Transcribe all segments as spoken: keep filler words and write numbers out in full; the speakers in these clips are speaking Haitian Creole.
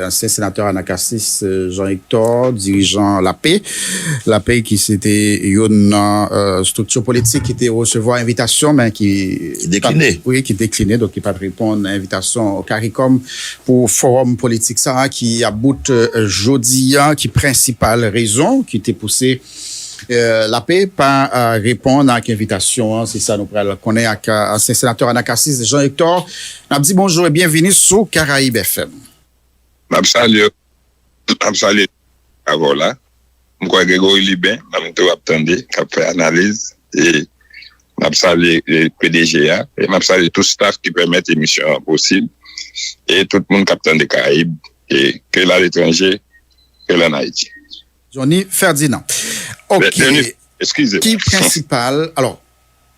Ansyen senatè Anacacis, euh, Jean Hector, dirijan Lape. Lape ki se te youn nan, euh, estrikti politik ki te resevwa envitasyon, men ki Ki dekline. Wi, ki dekline, donk ki pa t reponn envitasyon CARICOM pou fowòm politik sa a ki ap bout, euh, jodi a, ki prensipal rezon ki te pouse, euh, Lape pa, euh, reponn ak envitasyon an. Se sa nou pral konnen ak, euh, ansyen senatè Anacacis Jean Hector. N ap di bonjou e byenvini sou Caraïbes F M. M ap salye, m ap salye avè w la. M kwè Gregory Liben, nan tou ap tande, k ap fè analiz. E m ap salye, e, P D G a. E m ap salye tout staff ki pèmèt emisyon an posib. E tout moun k ap tande Karayib, e ke l aletranje, ke l ann Ayiti. Johnny Ferdinand. Ok. Johnny, eskize. Ki prensipal, alò,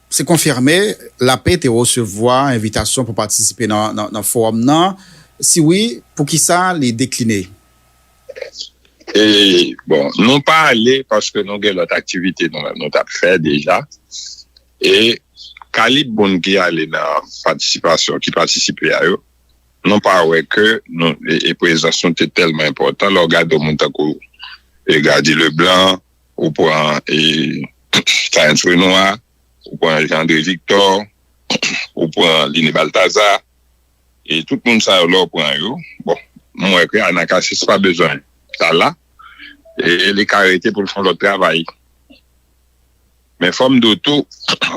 se konfime, Lape te resevwa envitasyon pou patisipe nan, nan, nan fowòm nan. Si wi, poukisa li dekline? E, bon, nou pa ale paske nou gen lòt aktivite nou menm nou t ap fè deja. E kalib moun ki ale nan patisipasyon, ki patisipe a yo, nou pa wè ke nou, e, e prezans nou te tèlman enpòtan. Lè w gade yon moun tankou, e, Gardy Leblanc, ou pran, e, Clarens Renois, ou pran Jean André Victor, ou pran Liné Balthazar, e tout moun sa yo, lè w pran yo, bon, mwen wè ke Anacacis pa bezwen sa la, e li ka rete pou l fè yon lòt travay. Men fò m di w tou,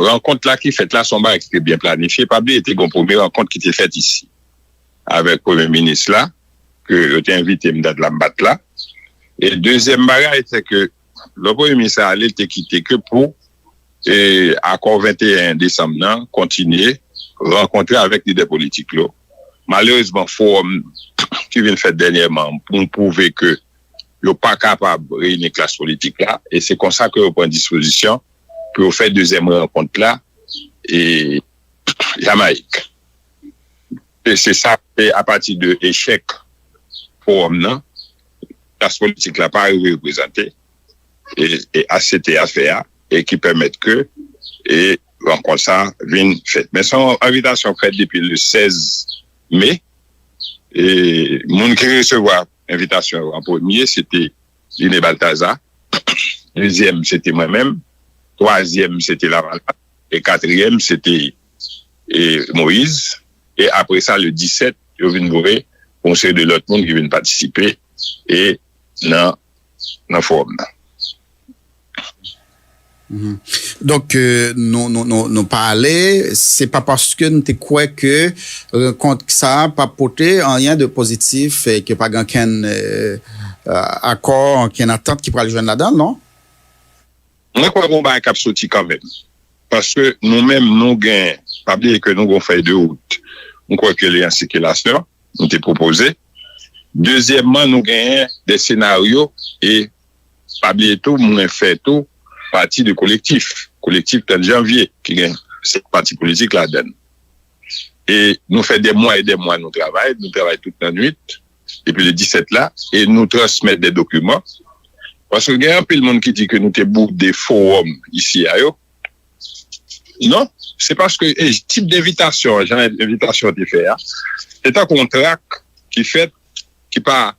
rankont la ki fèt la, se yon bagay ki te byen planifye. Pa bliye, te gen yon premye rankont ki te fèt isi, avèk premye minis la, ke yo te envite m, dat la m pa t la. E dezyèm bagay, se ke lè premye minis la ale, li te kite ke pou, e, akò venteyen desanm nan kontinye rankontre avèk lidè politik yo. Malerezman, fowòm ki vin fèt dènyèman pou pwouve ke yo pa kapab reyini klas politik la, e se konsa ke yo pran dispozisyon pou yo fè dezyèm rankont la, e, Jamayik. E se sa, se apati de echèk fowòm nan, klas politik la pa rive reprezante, e, e A C T a fè a, e ki pèmèt ke, e, rankont sa vin fèt. Men se yon envitasyon k fèt depi le sèz me, e moun ki resevwa envitasyon yo an premye, se te Liné Balthazar, dezyèm, se te mwen menm, twazyèm, se te Lavalas, e katriyèm, se te, e, Moïse, e apre sa, le disèt, yo vin voye pou yon seri de lòt moun ki vin patisipe, e nan, nan fowòm nan. Donk, euh, nou, nou, nou, nou pa ale, se pa paske nou te kwè ke rankont sa a pa pote anyen de pozitif, e ke pa gen ankenn, euh, euh, akò, ankenn antant ki pral jwenn ladan l, non? Mwen kwè gen yon bagay k ap soti kanmenm. Paske nou menm, nou gen, pa bliye ke nou gen yon fèy de wout. Mwen kwè ke li an sikilasyon, nou te pwopoze. Dezyèmman, nou genyen de senaryo e pa bliye tou, mwen fè tou pati de kolektif. Kolektif trant janvye, ki gen senk pati politik ladan l. E nou fè dè mwa e dè mwa nou travay, nou travay tout lannwit. Depi le disèt la, e nou transmèt de dokiman. Paske gen anpil moun ki di ke nou te boude fowòm isi a yo. Non, se paske, e, tip de envitasyon, jan envitasyon te fè a, se tankou yon trak ki fèt, ki pa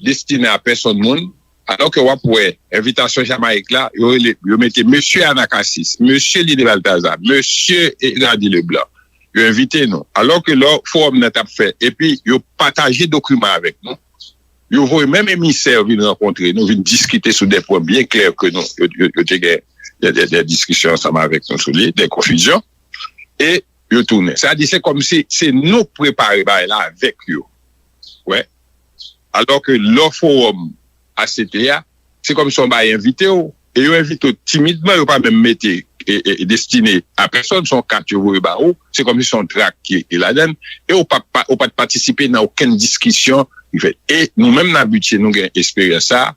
destine a pèsonn moun, alò ke w ap wè envitasyon Jamayik la, yo rele, yo mete Mesye Anacacis, Mesye Liné Balthazar, Mesye Gardy Leblanc, yo envite nou. Alò ke lè fowòm nan t ap fè, epi yo pataje dokiman avèk nou, yo voye menm emisè vin rankontre nou, vin diskite sou de pwen byen klè ke nou, yo, yo, yo te gen de, de, de diskisyon ansanm avèk nou sou li, de konfizyon, e yo tounen. Sa di se kòmsi se nou k prepare bagay la avèk yo. Wè. Alò ke lè fowòm A C T a, se kòmsi yon bagay envite w, e yo envite w timidman, yo pa menm mete e, e, e destine a pèsonn, se yon kat yo voye ba ou, se kòmsi se yon trak ki, ki ladan l, e ou pa, pa, ou pa t patisipe nan okenn diskisyon ki fèt. E nou menm nan abitye, nou gen esperyans sa,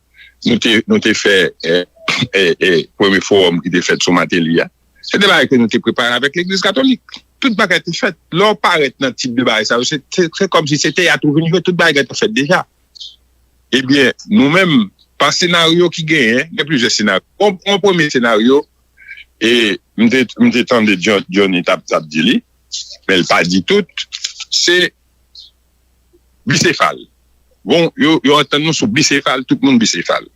nou te, nou te fè, e, e, e, premye fowòm ki te fèt sou Mateli a. Se te bagay ke nou te prepare avèk Legliz Katolik. Tout bagay te fèt. Lè w parèt nan tip de bagay sa yo, se, se, se kòmsi se teyat ou vin jwe, tout bagay gentan fèt deja. Ebyen, nou menm, pa senaryo ki genyen, gen plizyè senaryo. Yon, yon premye senaryo, e m te, m te tande John, Johnny t ap, t ap di li, men l pa di tout, se bisefal. bon, yo, yo antann nou sou bisefal, tout moun bisefal.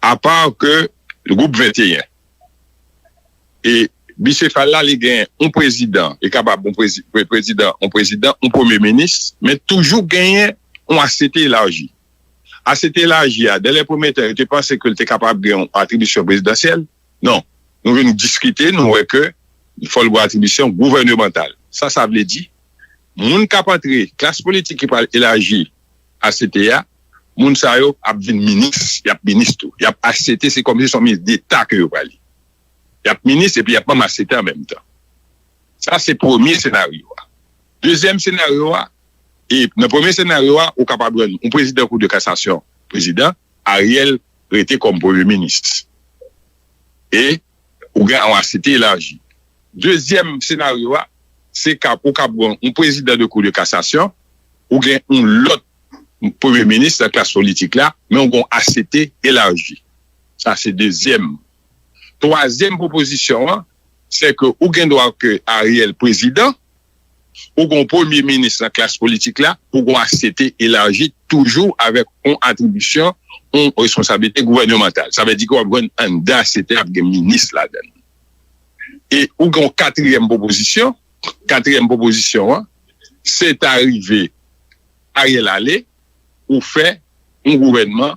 Apa ke gwoup venteyen. E bisefal la, li gen yon prezidan, li kapab yon prezi, pre- prezidan, yon prezidan, yon premye minis, men toujou genyen yon A C T elaji. A C T elaji a, dan lè premye tan, yo te panse ke l te kapab gen yon atribisyon prezidansyèl. Non. Nou vin diskite, nou wè ke fò l gen atribisyon gouvènemantal. Sa, sa vle di, moun k ap antre, klas politik ki pral elaji A C T a, moun sa yo ap vin minis, y ap minis tou. Y ap A C T, se kòmsi se yon minis deta ke yo pral ye. Y ap minis epi y ap manm A C T an menm tan. Sa, se premye senaryo a. Dezyèm senaryo a, e nan premye senaryo a, ou kapab jwenn yon prezidan Kou de Kasasyon, prezidan, Ariel rete kòm premye minis. E ou gen yon A C T elaji. Dezyèm senaryo a, se ka, ou ka pran yon prezidan de Kou de Kasasyon, ou gen yon lòt premye minis nan klas politik la, men ou gen yon A C T elaji. Sa se dezyèm. Twazyèm pwopozisyon an, se ke ou gen dwa ke Ariel prezidan, ou gen yon premye minis nan klas politik la, ou gen yon A C T elaji toujou avèk yon atribisyon, yon responsablite gouvènemantal. Sa vle di ke w ap jwenn anndan A C T ap gen minis ladan l. E ou gen yon katriyèm pwopozisyon, katriyèm pwopozisyon an, se ta rive Ariel ale, ou fè yon gouvènman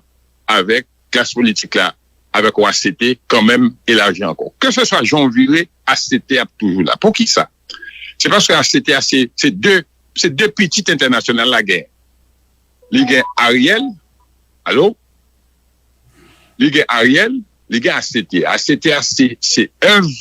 avèk klas politik la, avèk yon A C T kanmenm elaji ankò. Keseswa jan w vire, A C T ap toujou la. Poukisa? Se paske A C T a se, se de, se de pitit entènasyonal la gen. Li gen Ariel, alo? Li gen Ariel, li gen A C T. A C T a se, se èv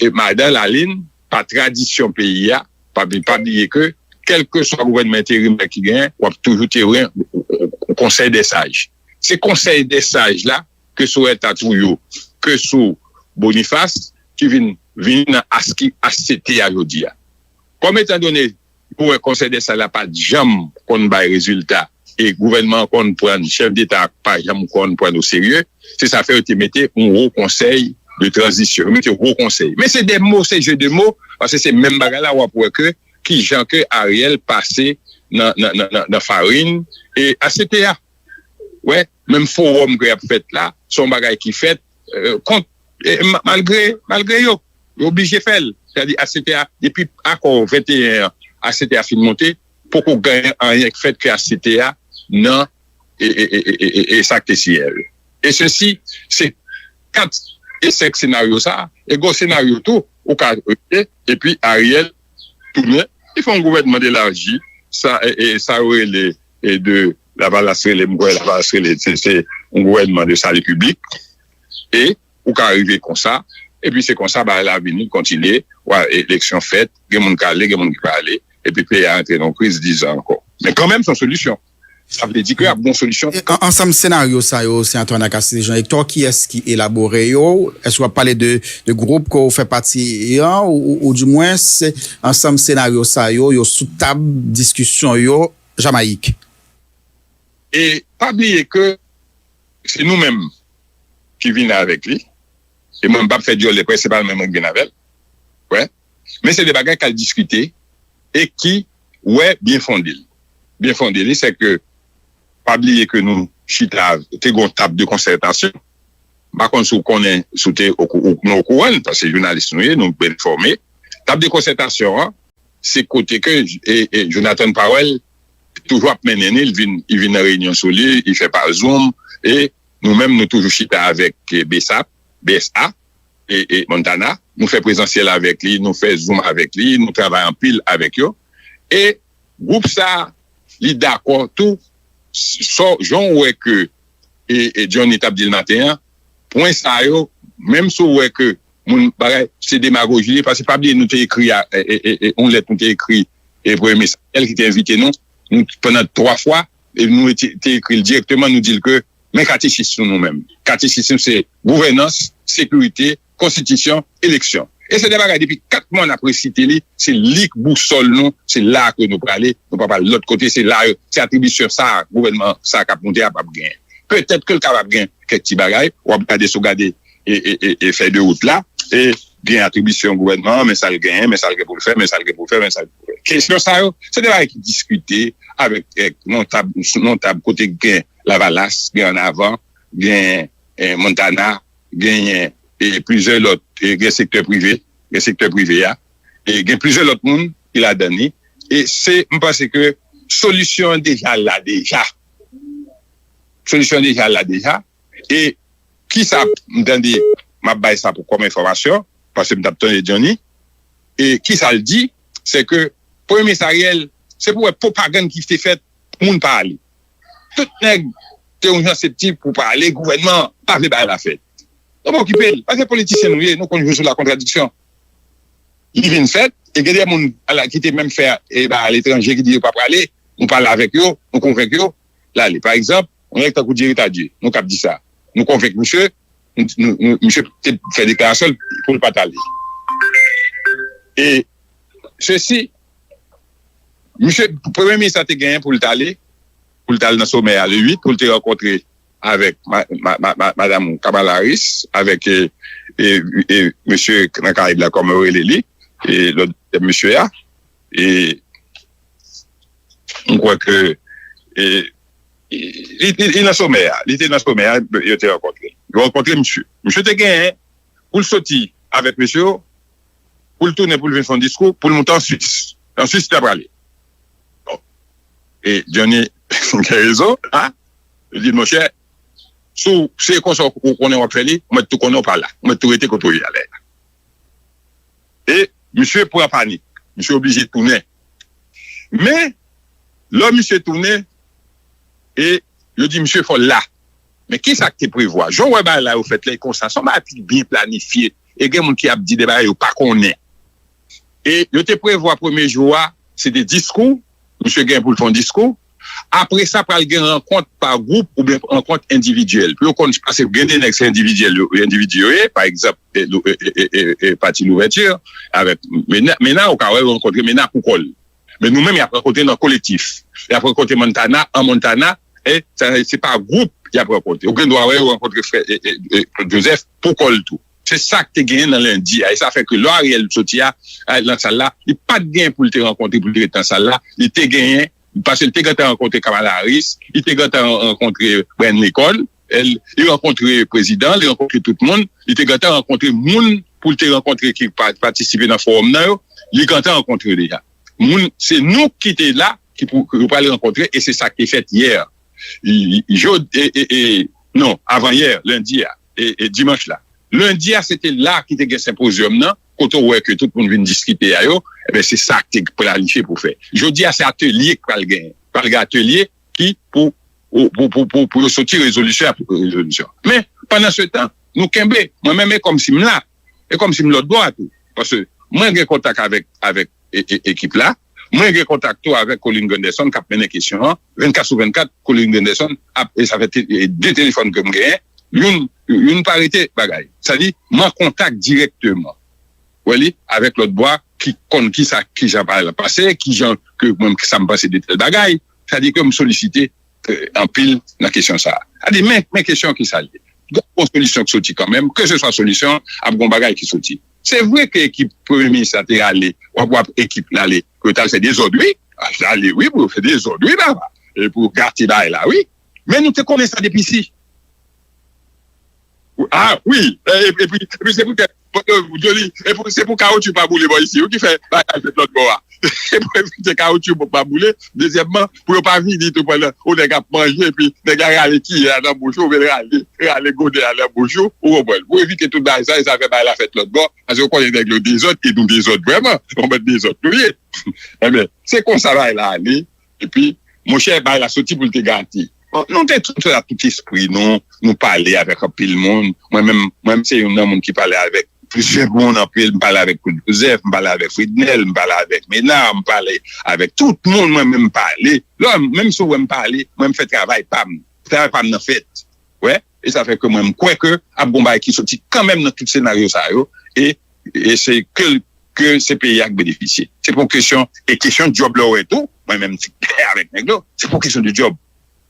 e madan Lalin, pa tradisyon peyi a, pa, pa bliye ke, kèlkeswa gouvènman enterimè ki genyen, w ap toujou te gen yon konsèy dè saj. Se konsèy dè saj la, ke sou Erta Trouillot, ke sou Boniface, ki vin, vin nan aski A C T a jodi a. Kòm etandone, pou wè konsèy dè saj la pa t janm konn bay rezilta, e gouvènman an konn pran, chèf deta pa janm konn pran o serye, se sa fè yo te mete yon wo konsèy de tranzisyon. Yo mete wo konsèy. Men se de mo, se je de mo, paske se menm bagay la, w ap wè ke kijan ke Ariel pase nan, nan, nan, nan, nan farin, e A C T a. Wè, menm fowòm ke y ap fèt la, se yon bagay ki fèt, e, kont, e, ma- malgre, malgre yo, yo oblije fè l. Sètadi A C T a, depi akò venteyen an, A C T a fin monte, poko gen anyen k fèt ke A C T a nan, e, e, e, e, e, e sa k te siyen yo. E sesi, se kat e senk senaryo sa, e gwo senaryo tou, ou ka rete, epi Ariel tounen, li fè yon gouvènman elaji, sa, e, e, sa yo rele, e de, Lavalas rele, m kwè Lavalas rele, se, se yon gouvènman de sali piblik, e ou ka rive konsa, epi se konsa bagay la vini, kontinye, wa, eleksyon fèt, gen moun k ale, gen moun ki pa ale, epi peyi a rantre nan kriz diz an ankò. Men kanmenm, se yon solisyon. Sa vle di ke ap gen yon solisyon. E, an- ansanm senaryo sa yo, Senatè Anaclet Jean Hector, kiyès ki elabore yo? Èske w ap pale de, de gwoup ke w fè pati an, ou, ou, ou dimwens, ansanm senaryo sa yo, yo sou tab diskisyon yo, Jamayik? E pa bliye ke se nou menm ki vin avèk li. E mwen, m p ap fè dyòl de prensipal, men mwen k vin avè l. Wè. Men se de bagay k al diskite e ki, wè, byen fonde l. Byen fonde li, se ke, pa bliye ke nou chita, te gen yon tab de konsètasyon. M pa konn si w konnen, si w te okou- ou, nou okouran, paske jounalis nou ye, nou byen enfòme. Tab de konsètasyon an, se kote ke, e, e, Jonathan Powell toujou ap mennen ni, li vin, li vin nan reyinyon sou li, li fè pa Zoom, e nou menm, nou toujou chita avèk, e, BSAP, B S A, e, e Montana, nou fè prezansyèl avèk li, nou fè Zoom avèk li, nou travay anpil avèk yo. E gwoup sa, li dakò tou, s- sò, jan w wè ke, e, e Johnny t ap di l maten an, pwen sa yo, menm si w wè ke moun bagay, se demagoji li, paske pa bliye nou te ekri a, e, e, e, e, yon lèt nou te ekri, e Premye Minis Ariel ki te envite nou, nou, pandan twa fwa, e nou te, te ekri l dirèkteman, nou di l ke, men katechis nou, nou menm. Katechis nou se gouvènans, sekirite, konstitisyon, eleksyon. E se de bagay depi kat mwa n ap resite li, se li k bousòl nou, se la ke nou prale, nou pa pral lòt kote, se la, se atribisyon sa, gouvènman sa k ap monte a p ap genyen. Petèt ke l kapab gen kèk ti bagay, w ap gade, si w gade, e, e, e, e fèy de wout la, e gen atribisyon gouvènman an, men sa l genyen, men sa l gen pou l fè, men sa l gen pou l fè, men sa l gen pou l fè. Kesyon sa yo, se de bagay ki diskite avèk, èk, nan tab, nan tab kote gen Lavalas, gen Annavan, gen eh, Montana, genyen eh, plizyè lòt, eh, gen sektè prive, gen sektè prive a, e gen plizyè lòt moun ki ladan li. E se, m panse ke solisyon an deja la deja. Solisyon an deja la deja. E kisa m tande, m ap bay sa pou kòm enfòmasyon, paske m t ap tande Johnny. E kisa l di, se ke Premye Minis Ariel, se pou wè pwopagann ki te fèt, moun pa ale. Tout nèg te yon jan septi pou pa ale, gouvènman pa vle bay la fèt. Nou pa okipe l, paske politisyen nou ye, nou konn jwe sou la kontradiksyon. Li vin fèt, e gen de moun ala ki te menm fè e ba aletranje ki di yo pa prale, nou pale avèk yo, nou konvenk yo, l ale. Pa egzanp, yon nèg tankou Jerry Tardieu, nou kab di sa. Nou konvenk misye, nou, nou, nou, misye te fè deklarasyon l pou l pa t ale. E sesi, misye, premye minis la te genyen pou l t ale, pou l t al nan somè a le uit, pou l te rankontre avèk ma, ma, ma, ma, madanm Kamala Harris, avèk e, e, e, mesye nan Karayib la, kòman yo rele li, e lòt mesye a. E m kwè ke e, li, li, li nan somè a. Li te nan somè a, yo te rankontre. Yo rankontre misye. Misye te genyen pou l soti avèk mesye yo, pou l tounen, pou l vin fè yon diskou, pou l monte an Swis. An Swis, li t ap prale. Bon. E Johnny gen rezon, a? Li di, monchè, si w, se konsa w konnen w ap fè li, ou mèt tou konnen w pa la. Ou mèt tou rete kote w ye a lè a. E misye pran panik. Misye oblije tounen. Men, lè misye tounen, e yo di misye fò l la. Men kisa k te prevwa? Jan w wè bagay la yo fèt la, e konsa, se yon bagay ki byen planifye. E gen moun ki ap di de bagay yo pa konnen. E yo te prevwa premye jou a, se te diskou, misye gen pou l fè yon diskou. Apre sa, pral gen rankont pa gwoup oubyen rankont endividyèl. Pou yo konn, paske gen de nèg se endividyèl yo, endividi yo ye, pa egzanp, e, e, e, e, e, e, Pati Louvèti, avèk Mena, Mena, ou ka wè yo rankontre Mena pou kò l. Men nou menm, y ap rankontre nan kolektif. Y ap rankontre Montana, an Montana, e sa, se pa gwoup y ap rankontre. Ou gen dwa wè yo rankontre frè, e, e, e, Claude Joseph pou kò l tou. Se sa k te genyen nan lendi a. E sa fè ke lè Ariel soti a, a, nan sal la, li pa t genyen pou l te rankontre, pou l te ret nan sal la. Li te genyen, paske li te gentan rankontre Kamala Harris, li te gentan rankontre Brian Lincoln, el, li rankontre prezidan, li rankontre tout moun, li te gentan rankontre moun pou l te rankontre ki pa, patisipe nan fowòm nan yo, li gentan rankontre yo deja. Moun, se nou ki te la, ki pou, ki pral rankontre, e se sa ki te fèt yè. Jodi, e, e, e, non, avan yè, lendi a, e, e dimanch la. Lendi a, se te la ki te gen senpozyòm nan, kote w wè ke tout moun vin diskite a yo, ebyen, se sa ki te planifye pou fè. Jodi a, se atelye k pral genyen. Pral gen atelye ki pou, pou, pou, pou, pou, pou yo soti rezolisyon apre rezolisyon. Men, pandan se tan, nou kenbe, mwen menm, e kòmsi m la, e kòmsi m lòt bò a tou. Paske mwen gen kontak avèk, avèk e, e, ekip la. Mwen gen kontak tou avèk Colin Gunderson k ap mennen kesyon an. Vennkat sou vennkat, Colin Gunderson ap, e sa fè te, e, de telefòn ke m genyen. Youn, youn pa rete bagay. Sa di, m an kontak dirèkteman. Wè li, avèk lòt bò a, ki konn ki sa, ki jan bagay la pase, ki jan ke mwen, sa m panse de tèl bagay. Sa di ke m solisite, e, anpil nan kesyon sa a. Sa di, men, men kesyon ki sa l ye. Gen yon solisyon ki soti kanmenm, ke se swa solisyon, ap gen yon bagay ki soti. Se vre ke ekip premye minis la te ale, w ap, w ap ekip la ale, pou yo t al fè dezòd, wi. A, ale, wi, pou yo fè dezòd, wi, papa. E pou yo gate bagay la, wi. Men nou te konnen sa depi si. Ah, wi. E, epi, epi se poutèt, Johnny, epi se pou kawotchou pa boule bò isi, wi, ki fè bagay la fèt lòt bò a. Se pou evite kawotchou pa boule. Dezyèmman, pou yo pa vini tou pandan yon nèg ap manje, epi nèg la rale kiyè a nan bouch ou, oubyen rale, rale godè a nan bouch ou, ou konprann. Pou evite tout bagay sa, e sa fè bagay la fèt lòt bò, paske yo konnen nèg yo dezòd, e nou dezòd vrèman, yon bann dezòd nou ye. Enben, se konsa bagay la ale, epi, monchè, bagay la soti pou l te gate. Bon, nou te tout la, tout espri nou, nou pale avèk anpil moun. Mwen menm, mwen menm se youn nan moun ki pale avèk plizyè moun anpil. M pale avèk Claude Joseph, m pale avèk Frednel, m pale avèk Ménard, m pale avèk tout moun, mwen menm m pale. Lè, menm si w wè m pale, mwen m fè travay pa m. Travay pa m nan fèt. Wè, e sa fè ke mwen m kwè ke ap gon bagay ki soti kanmenm nan tout senaryo sa yo, e, e se ke, ke se peyi a k benefisye. Se pa yon kesyon, e kesyon djòb la w wè tou, mwen menm m klè avèk nèg yo, se pa yon kesyon de djòb.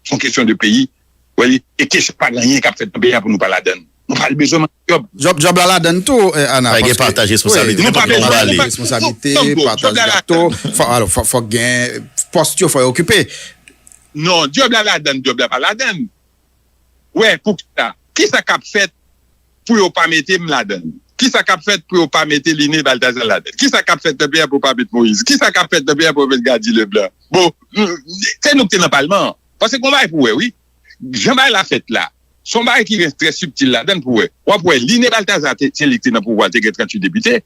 Se yon kesyon de peyi. Wè, e kesyon pa gen anyen k ap fèt nan peyi a pou nou pa ladan l. Nou pral bezwen manke djòb. Djòb, djòb la ladann tou, eh, Ana. Fò gen pataj responsablite, fòk gen pataj gato, fò, alò, fò, fòk gen pòs yo, fò yo okipe. Non, djòb la ladann, djòb la pa ladann. Wè, poukisa? Kisa k ap fèt pou yo pa mete m ladann? Kisa k ap fèt pou yo pa mete Line Baltazar ladann? Kisa k ap fèt nan peyi a pou yo pa met Moyiz? Kisa k ap fèt nan peyi a pou yo met Gady Leblanc? Bon, se nou ki te nan palman an. Paske gon bagay pou wè, wi. Jan bagay la fèt la, se yon bagay ki gen trè sibtil ladann pou wè. W ap wè, Line Baltazar, te, se li ki te nan pouvwa, te gen tranntuit depite.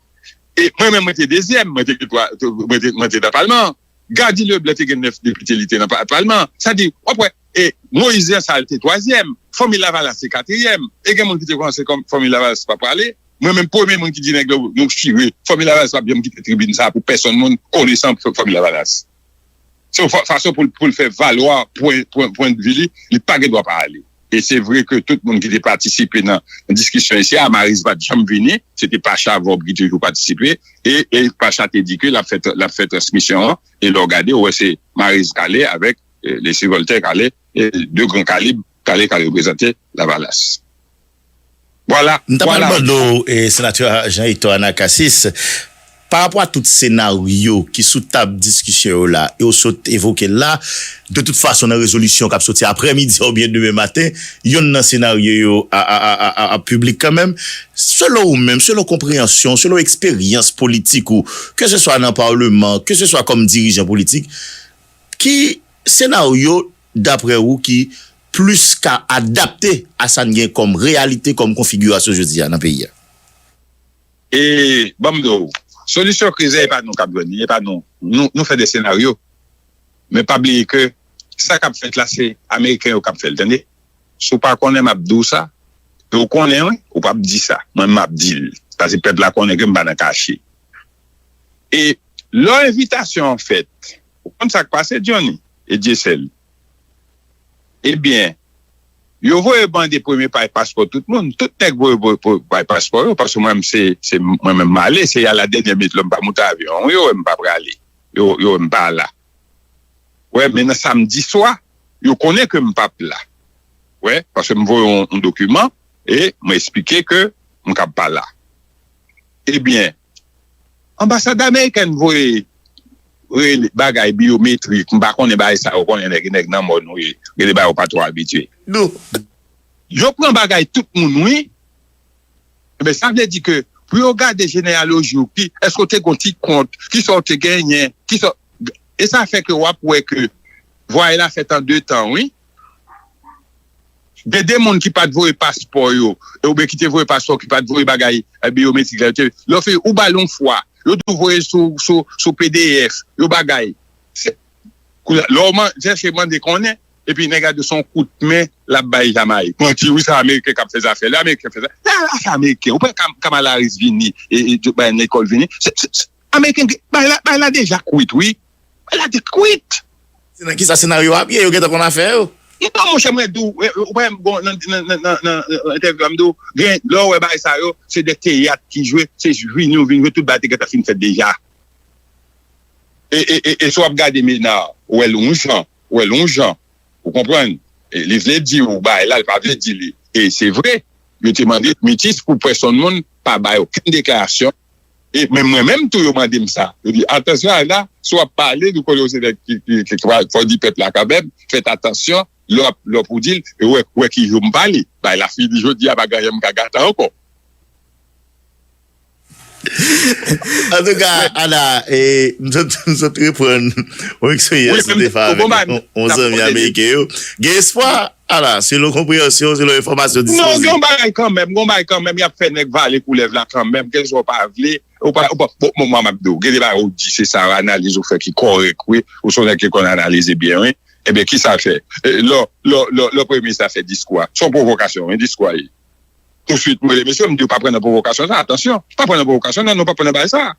E mwen menm, mwen te dezyèm, mwen te, mwen te, mwen te nan palman an. Gady Leblanc te gen nèf depite, li te nan pa- palman an. Sa di, w ap wè, e Moyiz Jansal te twazyèm, Fanmi Lavalas te katriyèm. E gen moun ki te panse kòm Fanmi Lavalas pa prale. Mwen menm, premye moun ki di nèg yo, nou chire, Fanmi Lavalas p ap janm kite tribin sa a pou pèsonn moun konesan Fanmi Lavalas. Se yon fa- fason pou l, pou l fè valwa pwen, pwen, pwen de vi li, li pa gen dwa pa ale. E se vre ke tout moun ki te patisipe nan diskisyon isi a, Mariz pa t janm vini, se te Pacha Vorbe ki toujou patisipe, e, e Pacha te di ke l ap fè, l ap fè transmisyon an, e lè w gade, w wè se Mariz k ale avèk, eh, Leslie Voltaire k ale, e de gran kalib k ale, k al reprezante Lavalas. Vwala, m ta pral mande w, eh, Senatè Jean Hector Anacasis, pa rapò a tout senaryo ki sou tab diskisyon yo la, e w sot evoke l la, de tout fason, nan rezolisyon k ap soti aprèmidi a oubyen demen maten, yonn nan senaryo yo a, a, a, a, a piblik kanmenm. Selon ou menm, selon konpreyansyon, selon eksperyans politik ou, keseswa nan palman, keseswa kòm dirijan politik, ki senaryo, daprè ou, ki plis ka adapte a sa n gen kòm reyalite, kòm konfigirasyon jodi a nan peyi a? E ban m di w, solisyon kriz la, e pa nou k ap jwenn li, e pa nou. Nou, nou fè de senaryo. Men pa bliye ke sa k ap fèt la, se Ameriken yo k ap fè l, tande. Si w pa konnen, m ap di w sa. E w konnen, wi, ou p ap di sa. Mwen, m ap di l. Paske pèp la konnen ke m pa nan kache. E lè envitasyon an fèt, ou konn sa k pase, Johnny e Dyesèl? Ebyen, yo voye mande premye pay paspò tout moun. Tout nèg voye, voye, voye pay paspò yo, paske mwen menm, se, se mwen menm m ale, se a la dènyè minit lè m pa monte avyon an, wi, yo wè m pa prale. Yo, yo wè m pa la. Wè, men nan samdi swa, yo konnen ke m p ap la. Wè, paske m voye yon, yon dokiman e m eksplike ke m kab pa la. Ebyen, anbasad amerikèn voye rele bagay biyometrik, m pa konnen bagay sa yo, konnen nèg, nèg nan mòn wi, gen de bagay yo pa twò abitye. Yo pran bagay tout moun wi. Ebyen, sa vle di ke pou yo gade jeneyaloji w, ki, èske w te gon ti kont, kisa w te genyen, kisa, e sa fè ke w ap wè ke vwayaj la fèt an de tan, wi. Gen de moun ki pa t voye paspò yo, oubyen ki te voye paspò, ki pa t voye bagay, eh, biyometrik la, yo te, lè w fè, ou ba l yon fwa, yo tou voye sou, sou, sou P D F, yo bagay. Se, kounye a, lè w man- chèche mande konnen, epi nèg la di w se yon kout men l ap bay Jamayik. Manti wi, se Ameriken k ap fè zafè. Lè Ameriken fè zafè, lè afè Ameriken, ou pa wè Kam- Kamala Harris vini, e, e Joe Biden lekòl vini. Se, se, se, Ameriken, bay la, bay la deja kwit, wi. Bay la te kwit. Se nan kisa senaryo ap ye, yo gentan konn afè yo. Non, monchè, mwen di w, e, ou pa wè m gon, nan, nan, nan, nan, nan, nan entèvyou a, m di w, gen, lè w wè bagay sa yo, se de teyat ki jwe, se vini yo vin jwe, tout bagay te gentan fin fèt deja. E, e, e, e si w ap gade Mena, ou wè l yon jan, ou wè l yon jan. Ou konprann? E li vle di w bagay la, li pa vle di li. E se vre, yo te mande mitis pou pèsonn moun pa bay okenn deklarasyon. E menm mwen menm tou, yo mande m sa. Yo di, atansyon, Ana, si w ap pale, nou konnen w se nèg ki, ki, ki, ki, fò w di pèp la kanmenm, fèt atansyon, lè w ap, lè w pou di l, e wè, wè ki jou m pale. Bagay la fini jodi a, pa gen anyen m ka gate ankò. Antouka, Ana, e, m sot, m sot reprann yon eksperyans ou te fè avèk yon, yon zanmi ameriken yo. Gen espwa, Ana, selon konpreyansyon, selon enfòmasyon dispoze. Non, gen yon bagay kanmenm, gen yon bagay kanmenm, y ap fè nèg vale koulèv la kanmenm, kèlswa w pa vle, ou pa, ou pa, bon, bon, mwen m ap di w, gen de bagay ou di, se sa, analiz ou fè ki kòrèk, wi, ou se yon nèg ki konn analize byen, wi. Ebyen, kisa l fè? E, lè, lè, lè, lè premye minis la fè diskou a, se yon pwovokasyon, wi, diskou a ye. Touswit, mwen rele mesye, m di yo pa pran nan pwovokasyon sa, atansyon, pa pran nan pwovokasyon, non, nou pa pran nan bagay sa.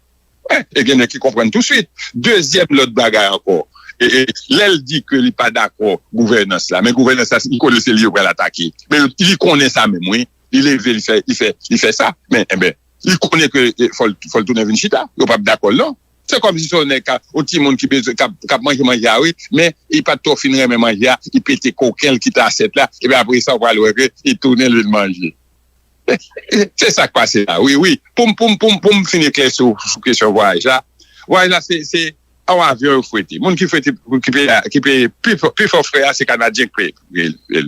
Wè, e gen nèg ki konprann touswit. Dezyèm lòt bagay ankò, e, e, lè l di ke li pa dakò gouvènans la, men gouvènans la, li konnen se li yo pral atake. Men li konnen sa menm, wi. Li leve, li fè, li fè, li fè sa. Men, enben, li konnen ke, e, fò l, fò l tounen vin chita. Yo p ap dakò l, non. Se kòmsi se yon nèg ka, yon timoun ki bezwen, k ap, k ap manje manje a, wi, men li pa t twò fin renmen manje a, li pete koken l, kite asyèt la, epi apre sa, ou pral wè ke li tounen l vin manje. Se sa k pase la, wi, wi. Pou m, pou m, pou m, pou m fin eklèsi sou, sou kesyon vwayaj la, vwayaj la, se, se yon avyon yo fwete. Moun ki fwete, ki peye, ki peye pi fò, pi fò frè a, se Kanadyen k peye.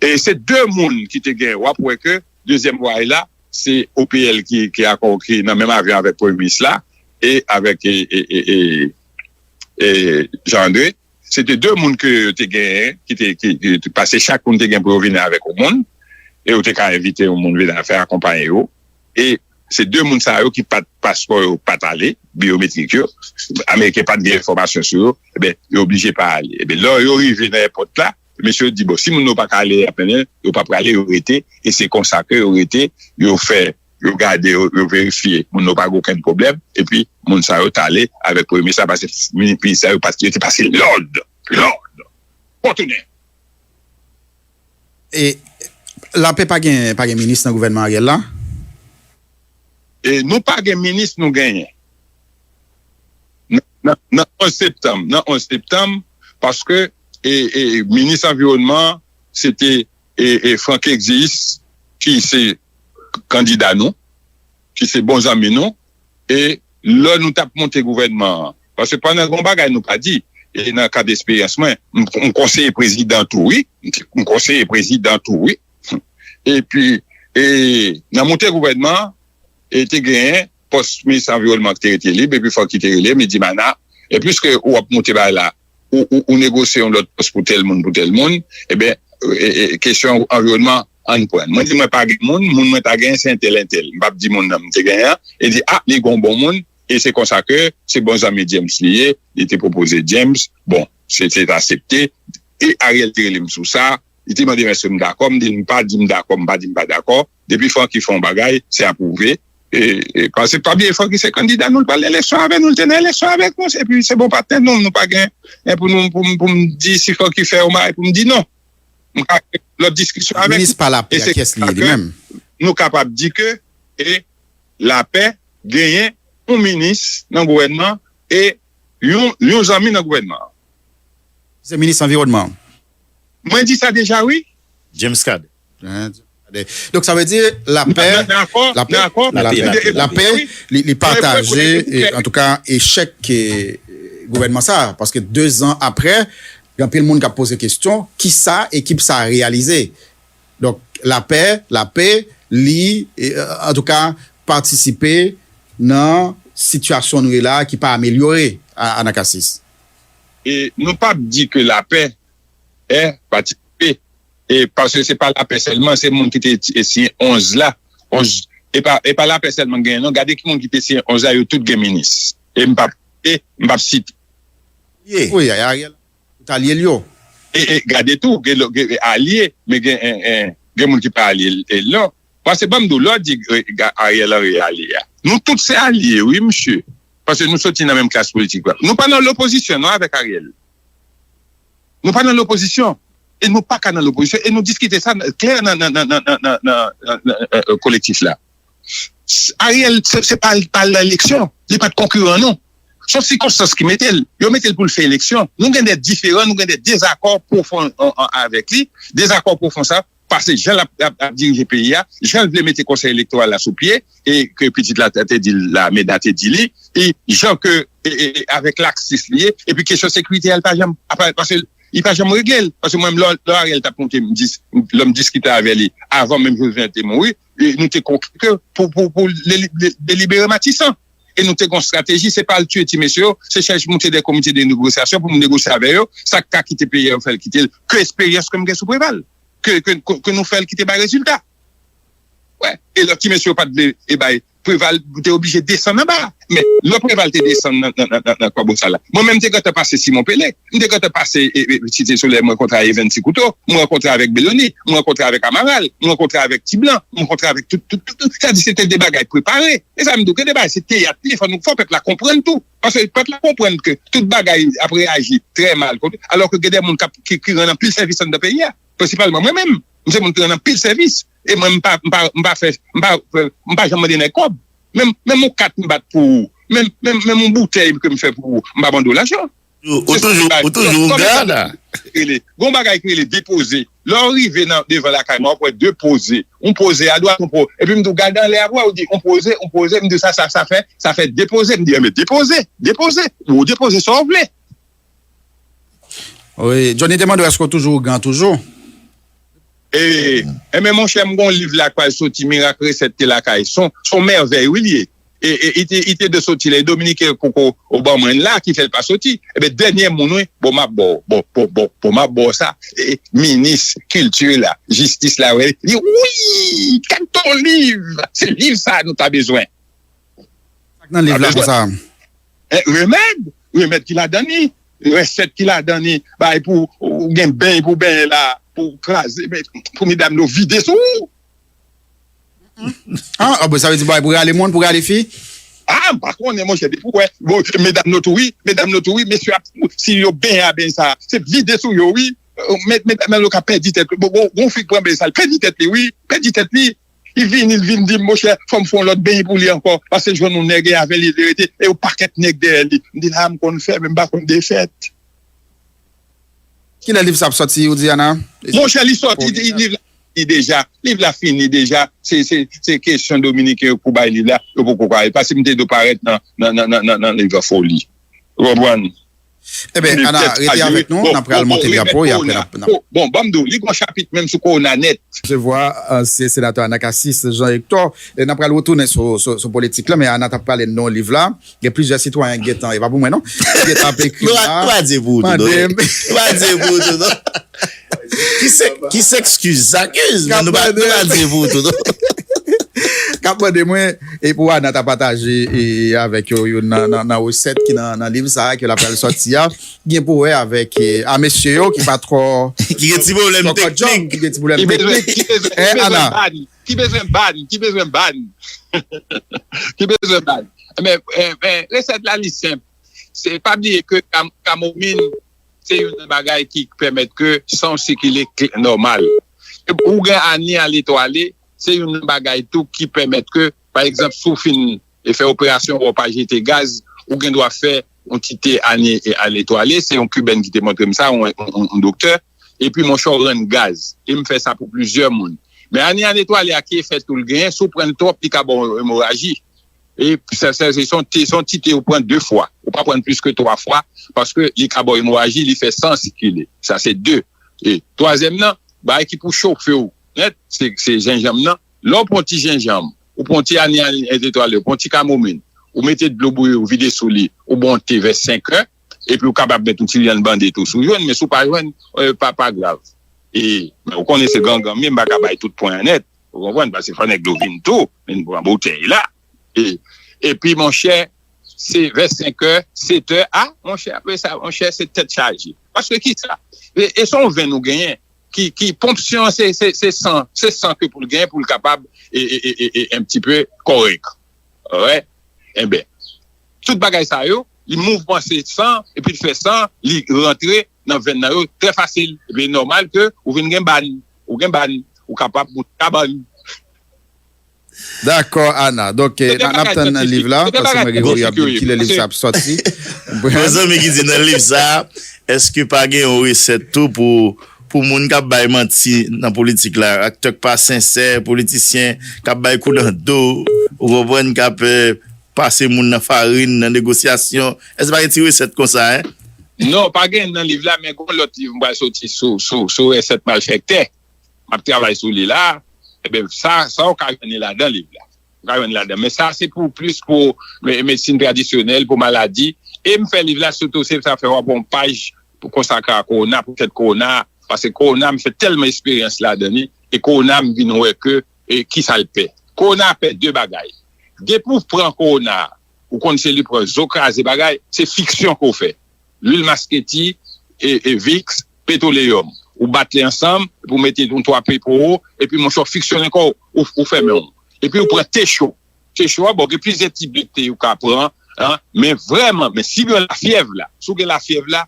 E se de moun ki te gen, w ap wè ke dezyèm vwayaj la, se O P L ki, ki akò, ki nan menm avyon avèk Premye Minis la, e avèk e, e, e, e, e Jean André. Se te de moun ke yo te genyen, ki te, ki, ki, paske chak moun te gen pou yo vini avèk yon moun, e yo te ka envite yon moun vin fè akonpaye yo. E se de moun sa yo ki pa t, paspò yo pa t ale, biyometrik yo, Ameriken pa t gen enfòmasyon sou yo, ebyen, yo oblije pa ale. Ebyen, lè yo rive nan èpòt la, mesye yo di, bon, si moun yo pa ka ale, y ap mennen, yo pa prale, yo rete, e se konsa ke yo rete, yo fè, yo gade, yo, yo verifye, moun yo pa gen okenn pwoblèm, epi moun sa yo t ale avèk premye minis la, paske minis la yo, yo te pase lòd, lòd, pou tounen. E Lapè pa gen, pa gen minis nan gouvènman Ariel la? E nou pa gen minis, nou genyen. Nan, nan, nan onz septanm, nan onz septanm, paske e, e, minis anviwònman, se te e, e Franck Exis, ki se kandida nou, ki se bon zanmi nou, e lè nou t ap monte gouvènman an, paske pandan gen yon bagay nou pa di, e nan kad esperyans mwen, m, m konseye prezidan tou, wi, m konseye prezidan tou, wi. Epi, e nan monte gouvènman an, e te genyen pòs minis anviwònman ki te rete lib, epi fòk ki te rele m, li di, Mana, e piske ou ap monte bagay la, ou, ou, ou negosye yon lòt pòs pou tèl moun, pou tèl moun, ebyen, e, e, kesyon anviwònman, ann pran. Mwen di, mwen pa gen moun, moun mwen ta genyen, se entèl, entèl. M p ap di moun nan m te genyen an, e di, a, li gen yon bon moun, e se konsa ke se bon zanmi James li ye, li te pwopoze James, bon, se te aksepte, e Ariel te rele m sou sa, li te mande m èske m dakò, m di l m pa di m dakò, m pa di m pa dakò. Depi Francky fè yon bagay, se apwouve. E, e, paske pa bliye Francky se kandida nou, l pral nan eleksyon avè nou, l te nan eleksyon avèk nou, epi se bon patnè nou, nou pa gen, e, pou nou, pou, pou m di si Francky fè yon bagay pou m di non. M ka gen lòt diskisyon avèk li. Minis pa Lapè, kiyès li ye li menm? Nou kapab di ke, e, Lapè genyen yon minis nan gouvènman e yon, yon zanmi nan gouvènman an. Se minis anviwònman an. Mwen di sa deja, wi. James Cadet. Donk, sa vle di Lapè, Lapè, Lapè, li, li pataje, antouka, echèk gouvènman sa a. Paske dezan apre, gen anpil moun k ap poze kesyon, kisa ekip sa a reyalize? Donk, Lapè, Lapè, li, antouka, patisipe nan sitiyasyon nou ye la a ki pa amelyore, Anacacis. E nou p ap di ke Lapè, e, patisipe. E paske se pa Lapè sèlman, se moun ki te siyen onz la. Onz, e pa, e pa Lapè sèlman k genyen non. Gade ki moun ki te siyen onz la, yo tout gen minis. E m p ap, e m p ap site. Wi, Ariel, tout alye l yo. E, e gade tou, gen, gen alye, men gen, en, en, gen moun ki pa alye l non. Paske ban m di w, lè w di Ariel Henry alye a, nou tout se alye, wi, mesye. Paske nou soti nan menm klas politik la. Nou pa nan lopozisyon non avèk Ariel. Nou pa nan lopozisyon. E nou pa ka nan lopozisyon. E nou diskite sa klè nan, nan, nan, nan, nan, nan, nan, nan kolektif la. Ariel, se, se pa, pa al nan eleksyon. Li pa t konkiran nou. Se yon sikonstans ki mete l. Yo mete l pou l fè eleksyon. Nou gen de diferan, nou gen de dezakò pwofon avèk li. Dezakò pwofon sa, paske jan l ap, ap, ap dirije peyi a, jan l vle mete konsèy elektoral la sou pye, e ke pitit la te di l la, Meda te di li, e jan ke, e, e, e, avèk laksis li ye, epi kesyon sekirite a, li pa janm, apa, paske li pa janm regle l. Paske mwen menm, lè, lè Ariel t ap monte, m dis, lè m diskite avè li, avan menm Jovenel te mouri, e nou te konkli ke pou, pou, pou delibere Matisan. E nou te gen yon estrateji, se pa al tiye ti mesye yo, se chèche monte de komite de negosyasyon pou nou negosye avè yo, sa k ka kite peyi a, yo fè l kite l, ke esperyans ke m gen sou Preval. ke, ke, ke, ke nou fè l ki te bay rezilta. Wè. E lè ti mesye yo pa t vle e bay, Preval te oblije desann anba. Men lè Preval te desann nan, nan, nan, nan, nan Kwabosal la, mwen menm m te gentan pase Simon Pele, m te gentan pase e, e, Site Solèy, m rankontre a Evens Ti Kouto, m rankontre avèk Beloni, m rankontre avèk Amaral, m rankontre avèk Ti Blan, m rankontre avèk tout, tout, tout, tout. Sa di se te de bagay prepare. E sa m di w, gen de bagay se teyat li, fò nou, fò pèp la konprann tou. Paske pèp la konprann ke tout bagay ap reyaji trè mal, alò ke gen de moun k ap, ki, ki rann anpil sèvis anndan peyi a. Prensipalman mwen menm. M se moun ki rann anpil sèvis. E mwen, m pa, m pa, m pa fè, m pa, m pa janm mande nèg kòb. Menm, menm yon kat m bat pou ou, menm, menm, menm yon boutèy ke m fè pou ou, m pa mande w lajan. Ou toujou, ou toujou gada. Rele, gon bagay ki rele depoze. Lè w rive nan devan lakay mwen, w ap wè de poze. Yon poze adwat, yon poze. Epi m di w gade anlè a pou w wè, w di yon poze, yon poze. M di w sa, sa, sa fè, sa fè de poze. M di, enben depoze, depoze. Ou depoze sa w vle. Wi, Johnny te mande w èske w toujou ougan toujou? E, enben monchè, m gon liv la k pral soti, Mirak Resèt te lakay. Se yon, se yon mèvèy, wi, li ye. E, e, li te, li te dwe soti la, e Dominiken poko ban mwen l la, ki fè l pa soti. Enben, dènye moun, wi, bon, m ap ba w, bon, bon, bon, bon, m ap ba w sa. E, minis kilti la, jistis la, wè, li, wi, kèk ton liv, se liv sa nou ta bezwen. Sa k nan liv la konsa? Remèd, remèd ki ladan li, resèt ki ladan li, bay pou ou gen beny pou benyen la, pou kraze, pou medam yo vide sou ou. Ah, ah, bon, sa vle di bay pou rale moun, pou rale fi? Ah, m pa konnen, monchè, depi w wè, bon, medam yo tou wi, medam yo tou wi, mesye ap, si yo benyen a beny sa, se vide sou yo wi. Medam yo ka pèdi tèt, bon, bon, bon fi k pran beny sa, l pèdi tèt li wi, pèdi tèt li. Li vini, li vin di m, monchè, fò m fè yon lòt beny pou li ankò, paske l jwenn yon nèg e avè li, li rete, e yon pakèt nèg dèyè li. M di la, m konn fè, men m pa konn defèt. Kilè liv sa ap sòti, ou di, Ana? Monchè, li sòti, liv la fini deja. Liv la fini deja. Se, se, se kesyon Dominiken yo pou bay liv la, yo poko ka. Paske m te dwe parèt nan, nan, nan, nan, nan, nan liv foli. Ou konprann? Eben, Ana, rete avèk nou, n ap pral monte drapo, e apre n ap. Bon, bon, ban m di w, li gon chapit menm sou kowona nèt. Resevwa ansyen senatè Ana Casis, Jean Hector, e n ap pral retounen sou, sou, sou politik la, men Ana t ap pale n nan yon liv la, gen plizyè sitwayen k gentan, e pa pou mwen non, ki gentan ap ekri la. Nou pa di pou ou tou, non. Nou pa di pou ou tou, non. Ki se, ki s'excuse, s'accuse, men nou pa, nou pa di pou ou tou, non. K ap mande mwen, e pou Ana ta pataje e, avèk yo, yo nan, nan, nan resèt ki nan, nan liv sa a, ke l ap pral sòti a, gen pou wè avèk e, a mesye yo ki pa twò. Ki gen ti pwoblèm teknik. Ki gen ti pwoblèm teknik. Ki bezwen, ki bezwen, ki bezwen ban, ki bezwen ban, ki bezwen ban. Men, men resèt la li senp. Se pa bliye ke kamomin se youn nan bagay ki pèmèt ke san w sikile nòmal. Ou gen ani aletwale, se youn nan bagay tou ki pèmèt ke, pa egzanp, si w fin fè operasyon, w pa jete gaz, ou gen dwa fè yon ti te ani aletwale. Se yon Kiben ki te montre m sa, yon, yon, yon doktè. Epi monchè, w rann gaz. E m fè sa pou plizyè moun. Men ani aletwale a ki efè tou l genyen, si w pran l twòp, li ka ba w emoraji. E se yon ti te ou pran de fwa. Ou pa pran plis ke twa fwa, paske li ka ba w emoraji, li fè san sikile. Sa se de. E twazyèm nan, bagay ki pou chofe w nèt, se, se jenjanm nan. Lè w pran ti jenjanm, ou pran ti ani aletwale, ou pran ti kamomin, ou mete dlo bouyi, ou vide sou li, ou bon te vè senk è, epi ou kapab met yon ti lyann bande tou si w jwenn, men si w pa jwenn, pa, pa grav. E, men ou konnen se gangan m ye, m pa ka bay tout pwen an nèt. Ou konprann? Paske fò nèg yo vin tou, vin pran boutèy la. E, epi, monchè, se vè senk è, sèt è, a, monchè, apre sa, monchè, se tèt chaje. Paske kisa? E, e se yon venn ou genyen, ki, ki ponksyon an, se, se, se san, se san ke pou l genyen, pou l kapab, e, e, e, e, e, un petit peu kòrèk. Wè. Enben, tout bagay sa yo, li mouvmanse san, epi l fè san, li rantre nan venn nan yo trè fasil. Epi e nòmal ke ou vin gen ban, ou gen ban, ou kapab moute kabann. Dakò, Ana. Donk, n ap tann nan liv la, paske mwen gen kourye ap di m kilè liv sa ap sòti. Gon zanmi ki di nan liv sa, èske pa gen yon resèt tou pou, pou moun k ap bay manti nan politik la, aktè k pa sensè, politisyen k ap bay kou nan do, ou konprann, k ap pase moun nan farin, nan negosyasyon. Èske pa gen ti resèt konsa, en? Non, pa gen nan liv la, men gon lòt liv m pral soti sou, sou, sou resèt malfèktè. M ap travay sou li la. Enben, sa, sa w ka jwenn li ladan liv la. Ou ka jwenn ladan. Men sa, se pou plis pou medsin tradisyonèl, pou maladi. E m fè liv la, sitou, se sa fè w ap wè yon paj pou konsakre a kowona, pou tèt kowona. Paske kowona, m fè tèlman esperyans ladan li. E kowona, m vin wè ke, e, kisa l pè. Kowona pè de bagay. Depi w pran kowona, ou konn se li pran zo kraze bagay, se fiksyon ke w fè. Lwil masketi, e, e viks, petwoleyòm. Ou bat li ansanm, epi w mete yon twa pepo, epi monchè w fiksyone kò w, ou, ou fèmen w. Epi ou pran te cho. Te cho a, bon, gen plizyè tip de te ou ka pran, an, men vrèman, men si w gen lafyèv la, si w gen lafyèv la,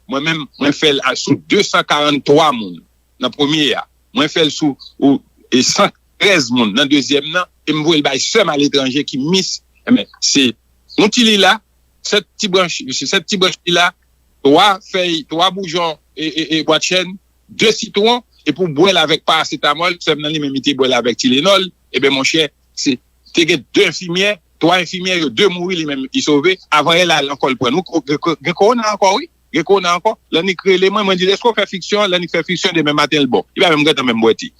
mwen menm, mwen fè l sou de san karant twa moun nan premye a. Mwen fè l sou, ou, e san trèz moun nan dezyèm nan, e m voye l bay sè m aletranje ki Miss, enben, se yon ti lila, sèt ti branch, sèt ti branch lila, twa fèy, twa boujon, e, e, e bwat chèn, de sitwon, epi w bwè l avèk parasetamòl, sè m nan li menm li te bwè l avèk Tylenol, ebyen monchè, se, te gen de enfimyè, twa enfimyè, yo de mouri, li menm li sove, avan yè la, l ankò l pran l. Wi, gen kowona ankò, wi. Gen kowona ankò. Lannik rele mwen, mwen di l, èske w fè fiksyon an? Lannik fè fiksyon, demen maten l bon. Li pa menm gentan menm bwè te.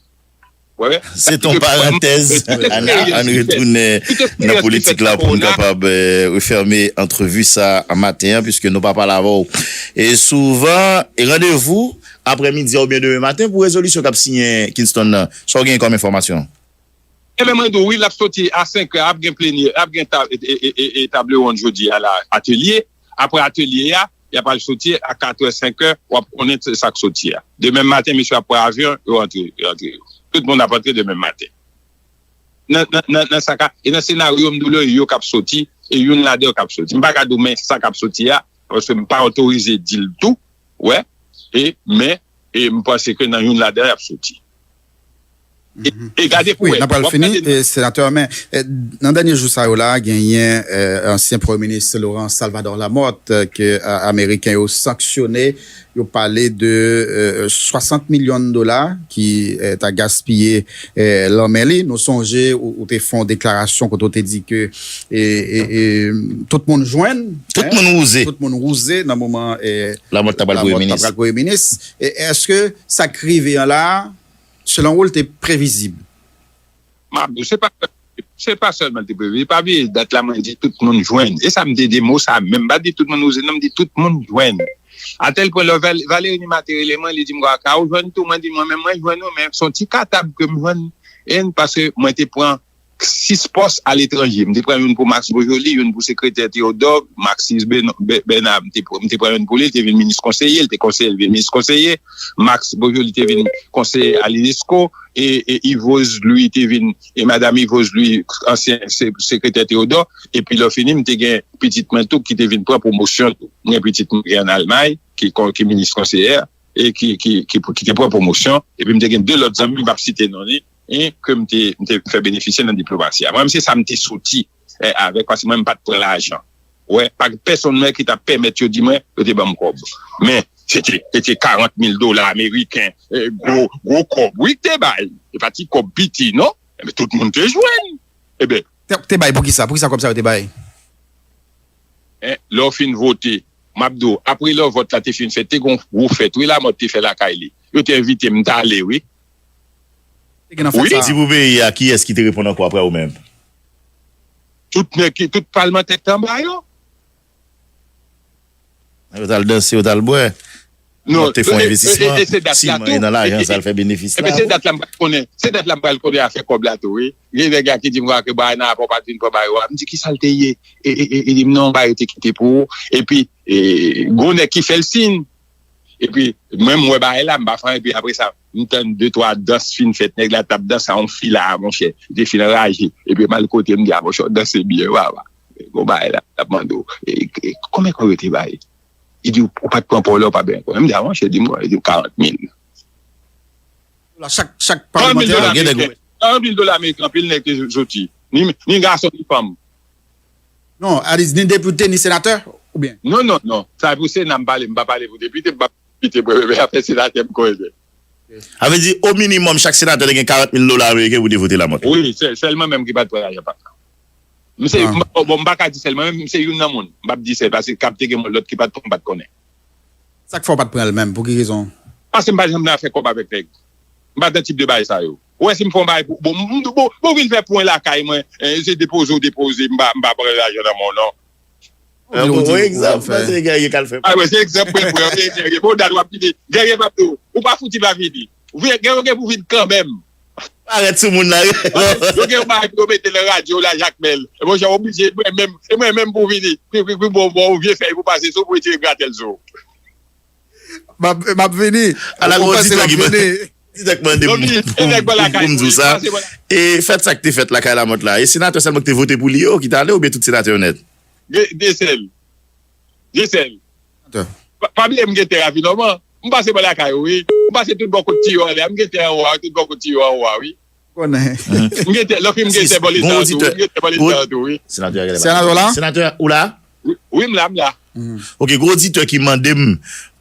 Wè, wè. Se t on parantèz, Ana, ann retounen nan politik la pou n kapab, eh, refèmen antrevi sa a maten an, piske nou pa pale avè w. E souvan, e randevou aprèmidi a oubyen demen maten pou rezolisyon k ap siyen Kingston nan. Sa w gen kòm enfòmasyon? Ebyen, mwen di w, wi, l ap soti a senk è, ap gen plenye, ap gen ta-, e, e, e, e, e table ronde jodi a la, atelye. Apre atelye a, y ap al soti a kat è, senk è, w ap konnen sa k soti a. Demen maten, mesye ap pran avyon, yo antre, yo antre. Tout moun ap antre demen maten. Nan, nan, nan, nan sa ka, e nan senaryo, m di w, yo k ap soti, e youn ladan yo k ap soti. M pa ka di w, men sa k ap soti a, paske m pa otorize di l tou, wè, e, men, e m panse ke nan youn ladan yo y ap soti. E, e gade pou wè. Wi, n ap pral fini, e, senatè, men, e, nan dènye jou sa yo la, genyen, e, ansyen premye minis Laurent Salvador Lamothe, e, ke, e, ameriken yo sanksyone, yo pale de, e, swasant milyon dola ki, e, ta gaspiye, e, lan men li. Nou sonje, ou, ou te fè yon deklarasyon kote w te di ke, e, e, e, tout moun jwenn, tout moun wouze. Tout moun wouze nan moman, e, Lamothe t ap pral premye minis. Lamothe t ap pral premye minis. E èske sa k rive an la, selon ou, l te previzib? M ap di w, se pa, se pa sèlman l te previzib. Pa bliye, dat la, mwen di tout moun jwenn. E sa m te di, mo sa menm, m pa di tout moun wouze, non, m di tout moun jwenn. Atèl pwen, lè Val-, Valéry Numa te rele mwen, li di m, "Kaka, ou jwenn tou?" Mwen di, "Mwen menm, mwen jwenn ou, men se yon ti katab ke m jwenn." E paske mwen te pran sis pòs aletranje. M te pran youn pou Max Beaujoly, youn pou sekretè Théodore, Maxis Ben-, Be-, Bernard, m te pr-, m te pran youn pou li, li te vin minis konseye, li te konseye, li vin minis konseye. Max Beaujoly te vin konseye a l'UNESCO, e, e Yves Rose Louis te vin, e madanm Yves Rose Louis, ansyen se-, sekretè Théodore, epi lè fini, m te gen pitit mwen tou ki te vin pran pwomosyon tou. M gen pitit mwen ki an Almay, ki kon-, ki minis konseyè, e ki, ki, ki, ki te pran pwomosyon, epi m te gen de lòt zanmi, m p ap site non li, e ke m te, m te fè benefisye nan diplomasi a. Mwen menm, se sa m te soti, eh, avèk, paske mwen, m pa t pran lajan. Wè, pa t pèsonn mwen ki t ap pèmèt yo di mwen, yo te ban m kòb. Men, se te, se te karant mil dola ameriken, eh, gwo, gwo kòb, wi, k te bay. E pa ti kòb piti, non. Ebyen, tout moun te jwenn. Ebyen. Te, te bay poukisa? Poukisa kòb sa yo te bay? Eh, lè w fin vote, m ap di w, apre lè vòt la te fin fèt, te gen yon gwo fèt, wi, Lamòt te fè lakay li. Yo te envite m, m t ale, wi. Te gen nan fèt sa? Di pou peyi a, kiyès ki te reponn ankò apre ou menm? Tout nèg ki, tout palmantè k te anba yo. Yo t al danse, yo t al bwè. Non, te fè yon envestisman, e, e, e se dat la tou. Siman, e nan lajan sa l fè benefis la. Ebyen, se dat la m pral konnen, se dat la m pral konnen afè kòb la tou, wi. Gen nèg la ki di m, "Wa, ke bagay nan rapò pa t vin pran bagay yo a." M di, "Kisa l te ye?" E, e, e, e li di m, "Non, bagay yo te kite pou ou." Epi, e, gon nèg ki fè l siy. Epi, mwen, m wè bagay la, m pa fè anyen. Epi, apre sa, m tann de, twa dans fin fèt. Nèg la t ap danse a yon fi la, monchè. Li te fin anraje. Epi, m al kote, m di, "A, monchè, w danse byen, wa, wa." Gon bagay la, l ap mande w, e, e, konbyen kòb yo te bay? Li di, "Ou pa t pran pa w la, ou pa byen konnen." M di, "A, monchè," di m, "li di w karant mil." La, chak, chak palmantè. Karant mil dola ameriken. Karant mil dola ameriken, anpil nèg te soti. Ni, ni gason, ni fanm. Non, a di, ni depite, ni senatè, oubyen? Non, non, non. Sa pou Sena m pale, m pa pale pou depite, m pa pale pou depite, mwen, men afè senatè m konnen. A vle di, o minimòm, chak senatè te gen karant mil dola ameriken pou te vote Lamòt. Wi, se, sèl mwen menm ki pa t pran lajan pa. M se, m, bon, m pa ka di sèl mwen menm, m se youn nan moun. M p ap di sèl, paske k ap te gen moun lòt ki pa t pran, m pa t konnen. Sa k fè w pa t pran l menm? Pou ki rezon? Paske m pa janm nan afè kòb avèk nèg. M pa nan tip de bagay sa yo. Ou wè si m fè yon bagay pou, bon, m, m, bon, bon, vin fè pwen lakay mwen, eh, se depoze w depoze, m pa, m pa pran lajan nan men w, non. Ou di, ou di, ou ap fè. Bon, egzanp, se Guerrier k al fè. A, wè, se egzanp mwen pran, se Guerrier. Bon, dat w ap vini. Guerrier p ap di w, ou pa fouti pa vini. Ou vin, Guerrier gen pou vin kanmenm. Parèt sou moun la. Yo gen yon bagay pou yo mete nan radyo la, Jakmèl. E monchè, oblije, mwen menm, e mwen menm pou vini. Pi, pi, pi bon, bon, vye fèy pou pase sou, pou retire gratèl sou. M ap, m ap vini. Ala, ou panse m ap vini? Di nèg mande m pou, pou, pou m di w sa. E fèt sa k te fèt lakay Lamòt la, e senatè sèlman ki te vote pou li yo ki t ale oubyen tout senatè yo nèt? De, de sèl. De sèl. Pa, pa bliye m gen tè a Vinòman. M pase bò lakay ou, wi. M pase tout bò kot tiyo anlè a. M gen tè anwo a, tout bò kot tiyo anwo a, wi. Konnen. M gen tè, lòfi m gen tè bò leta tou. M gen tè bò leta tou, wi. Senatè a rele. Senatè la? Senatè, ou la? Wi, wi, m la, m la. Ok, gen oditè ki mande m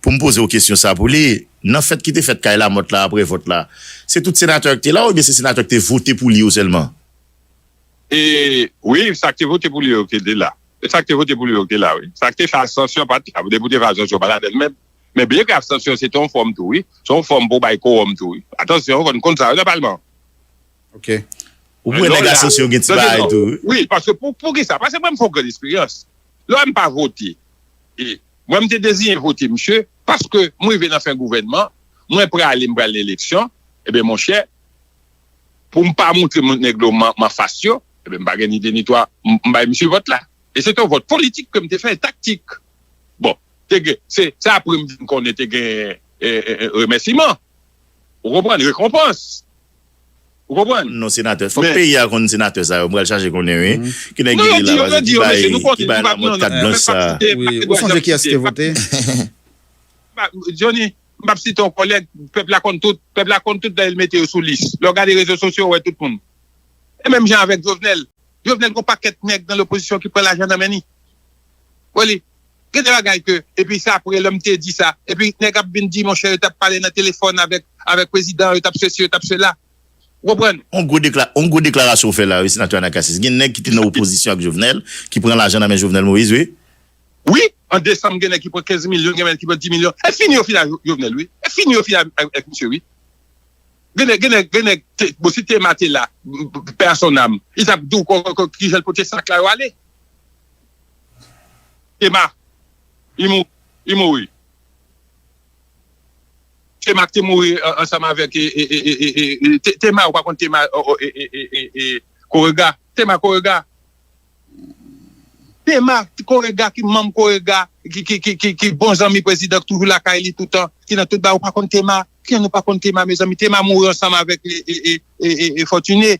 pou m poze w kesyon sa pou li, nan fèt ki te fèt kay Lamòt la apre vòt la, se tout senatè ki te la oubyen se senatè ki te vote pou li yo sèlman? E wi, sa ki te vote pou li yo ki te la. E sa ki te vote pou li yo ki te la, wi. Sa ki te fè abstansyon pa t la. Depi w te fè abstansyon, pa ladan l menm. Men byen ke abstansyon se te yon fòm tou, wi. Se yon fòm pou w bay kowòm tou, wi. Atansyon, fò n konn sa, wi, nan palman. Ok. Ou pou wè nèg abstansyon gen ti bagay tou, wi. Wi, paske pou, pou ki sa? Paske mwen, m fè yon grenn esperyans. Lè m pa vote, e mwen, m te deziyen vote misye, paske m rive nan fen gouvènman, mwen prale, m pral nan eleksyon, ebyen, monchè, pou m pa montre moun nèg yo m anfas yo, ebyen, m pa gen ni de ni twa, m bay misye vòt la. E se te yon vòt politik ke m te fè, taktik. Bon, te gen, se, se apre m vin konnen te gen remèsiman. Ou konprann? Rekonpans. Ou konprann? Non, senatè. Fòk peyi a konn senatè sa yo. M pral chache konnen, wi. Ki nèg ki te la, ki bay, ki bay Lamòt kat blanch sa. Ou sonje kiyès ki te vote? Johnny, m p ap site yon kòlèg, pèp la konn tout, pèp la konn tout, dayè l mete yo sou lis. Lè w gade rezo sosyo, w wè tout moun. E menm jan avèk Jovenel. Jovenel gen yon pakèt nèg nan lopozisyon ki pran lajan nan men li. Wè li. Gen de bagay ke, epi se apre lè m te di sa, epi nèg ap vin di, monchè, yo t ap pale nan telefòn avèk, avèk prezidan, yo t ap sesi, yo t ap sela. Ou konprann? On gwo dekla, on gwo deklarasyon w fè la, wi, senatè Anacacis. Gen nèg ki te nan opozisyon ak Jovenel, ki pran lajan nan men Jovenel Moïse, wi. Wi, an desanm, gen nèg ki pran kenz milyon, gen nèg ki pran dis milyon. E fini yo fini ak Jovenel, wi. E fini yo fini ak, ak misye, wi. Gen nèg, gen nèg, gen nèg, bon, si Tema te la, pè a son âme, li t ap di w kijan l pote sak la yo ale. Tema, li mou, li mouri. Tema ki te mouri ansanm avèk Tema, ou pa konn Tema, Korega. Tema Korega. Tema Korega ki manm Korega, ki, ki, ki, ki, ki bon zanmi prezidan, ki toujou lakay li toutan, ki nan tout bagay, ou pa konn Tema. Kijan nou pa konn Tema, mezanmi? Tema mouri ansanm avèk e, e, e, e, e, e Fortuné.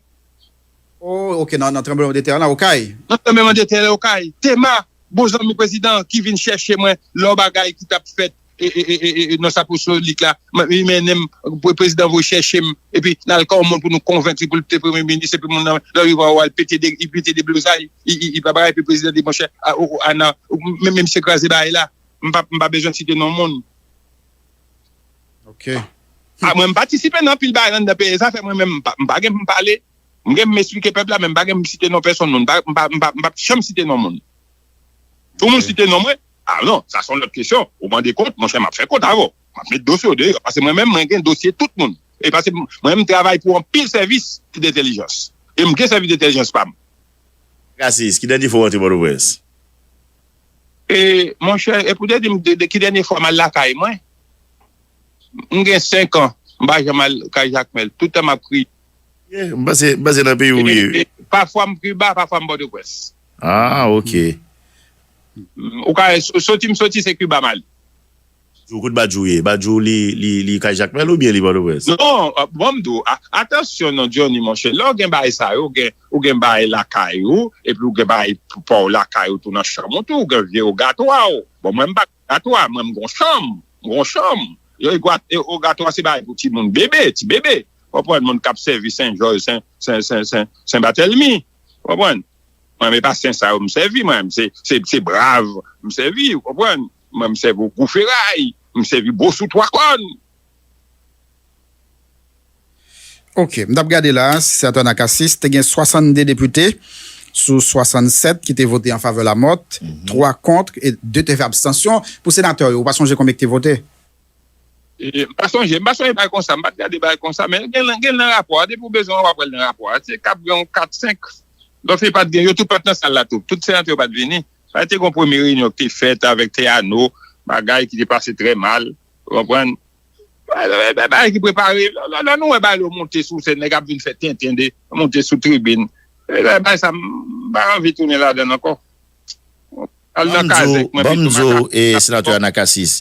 Oh, ok, nan, nan tranbleman de tè la, Okay. Nan tranbleman de tè la, Okay. Tema, bon zanmi prezidan, ki vin chèche mwen lò bagay ki t ap fèt e, e, e, e, e, nan Sapo Solik la, m, li mennen m, pre- prezidan voye chèche m, epi n al kay yon moun pou nou konvenk li pou l te premye minis, epi moun nan, lè l rive anwo a, l pete de, li pete de blozay, li, li, li pa bagay, epi prezidan di, monchè, a, o, o, Ana, menm, menm se kraze bagay la, m pa, m pa bezwen site non moun. Ok. A, mwen, m patisipe nan anpil bagay anndan peyi, sa fè mwen menm, m pa, m pa gen pou m pale, m gen pou m esplike pèp la, men m pa gen pou m site non pèsonn moun, m pa, m pa, m pa, m pa janm site non moun. Pou moun site non mwen, a non, sa se yon lòt kesyon. Ou mande kont, monchè, m ap fè kont avè w. M ap met dosye w deyò. Paske mwen menm, mwen gen dosye tout moun. E paske mwen menm, m travay pou anpil sèvis de entèlijans. E m gen sèvis de entèlijans pa m. Anacacis, ki dènye fwa w antre Pòtoprens? E, monchè, e pou te di m de, de ki dènye fwa m al lakay mwen, m gen senk an, m pa janm al kay Jakmèl. Tout tan m ap kriye. Yeah, m panse, m panse nan peyi w ye. Pafwa m Kiba, pafwa m Pòtoprens. Ah, ok. Ou ka, soti m soti, se Kiba m ale. Badjou, kote Badjou ye? Badjou li, li, li kay Jakmèl oubyen li Pòtoprens? Non, bon, m di w, atansyon non, Johnny, monchè. Lè w gen bagay sa yo, ou gen, ou gen bagay lakay ou, epi ou gen bagay pa w lakay ou tou nan chanm ou tou, ou gen vye ogatwa w. Bon, mwen, m pa ogatwa, mwen, m gon chanm, m gon chanm. Yo, ogatwa se bagay pou timoun bebe, ti bebe. Konprann, moun k ap sèvi Sen Jòj, Sen, Sen, Sen, Sen, Sen Batèlmi. Konprann? Mwen, men pa sen sa yo m sèvi, mwen, se, se, se brav m sèvi, ou konprann? Mwen, m sèvi Ogou Feray, m sèvi Bosou Twa Kòn. Ok, m t ap gade la, Senatè Anacacis te gen swasannde depite sou swasannsèt ki te vote an favè Lamòt, twa kont e de te fè abstansyon. Pou senatè yo, ou pa sonje konbyen ki te vote? E, m pa sonje, m pa sonje bagay konsa, m pa t gade bagay konsa, men gen, gen nan rapò a, depi w bezwen w ap wè l nan rapò a. Se k ap gen yon kat, senk. Donk, se pa t gen, yo tout pa t nan sal la tou. Tout senatè yo pa t vini. Sa te gen yon premye reyinyon ki te fèt avèk Teyano, bagay ki te pase trè mal. Ou konprann? Bagay ki prepare. Lè, lè nou wè bagay yo monte sou sèn, nèg ap vin fè tenten de monte sou tribin. E, bagay sa, m pa anvi tounen ladan l ankò. Al nan kazèk mwen pito. Ban m di w, e, Senatè Anacacis,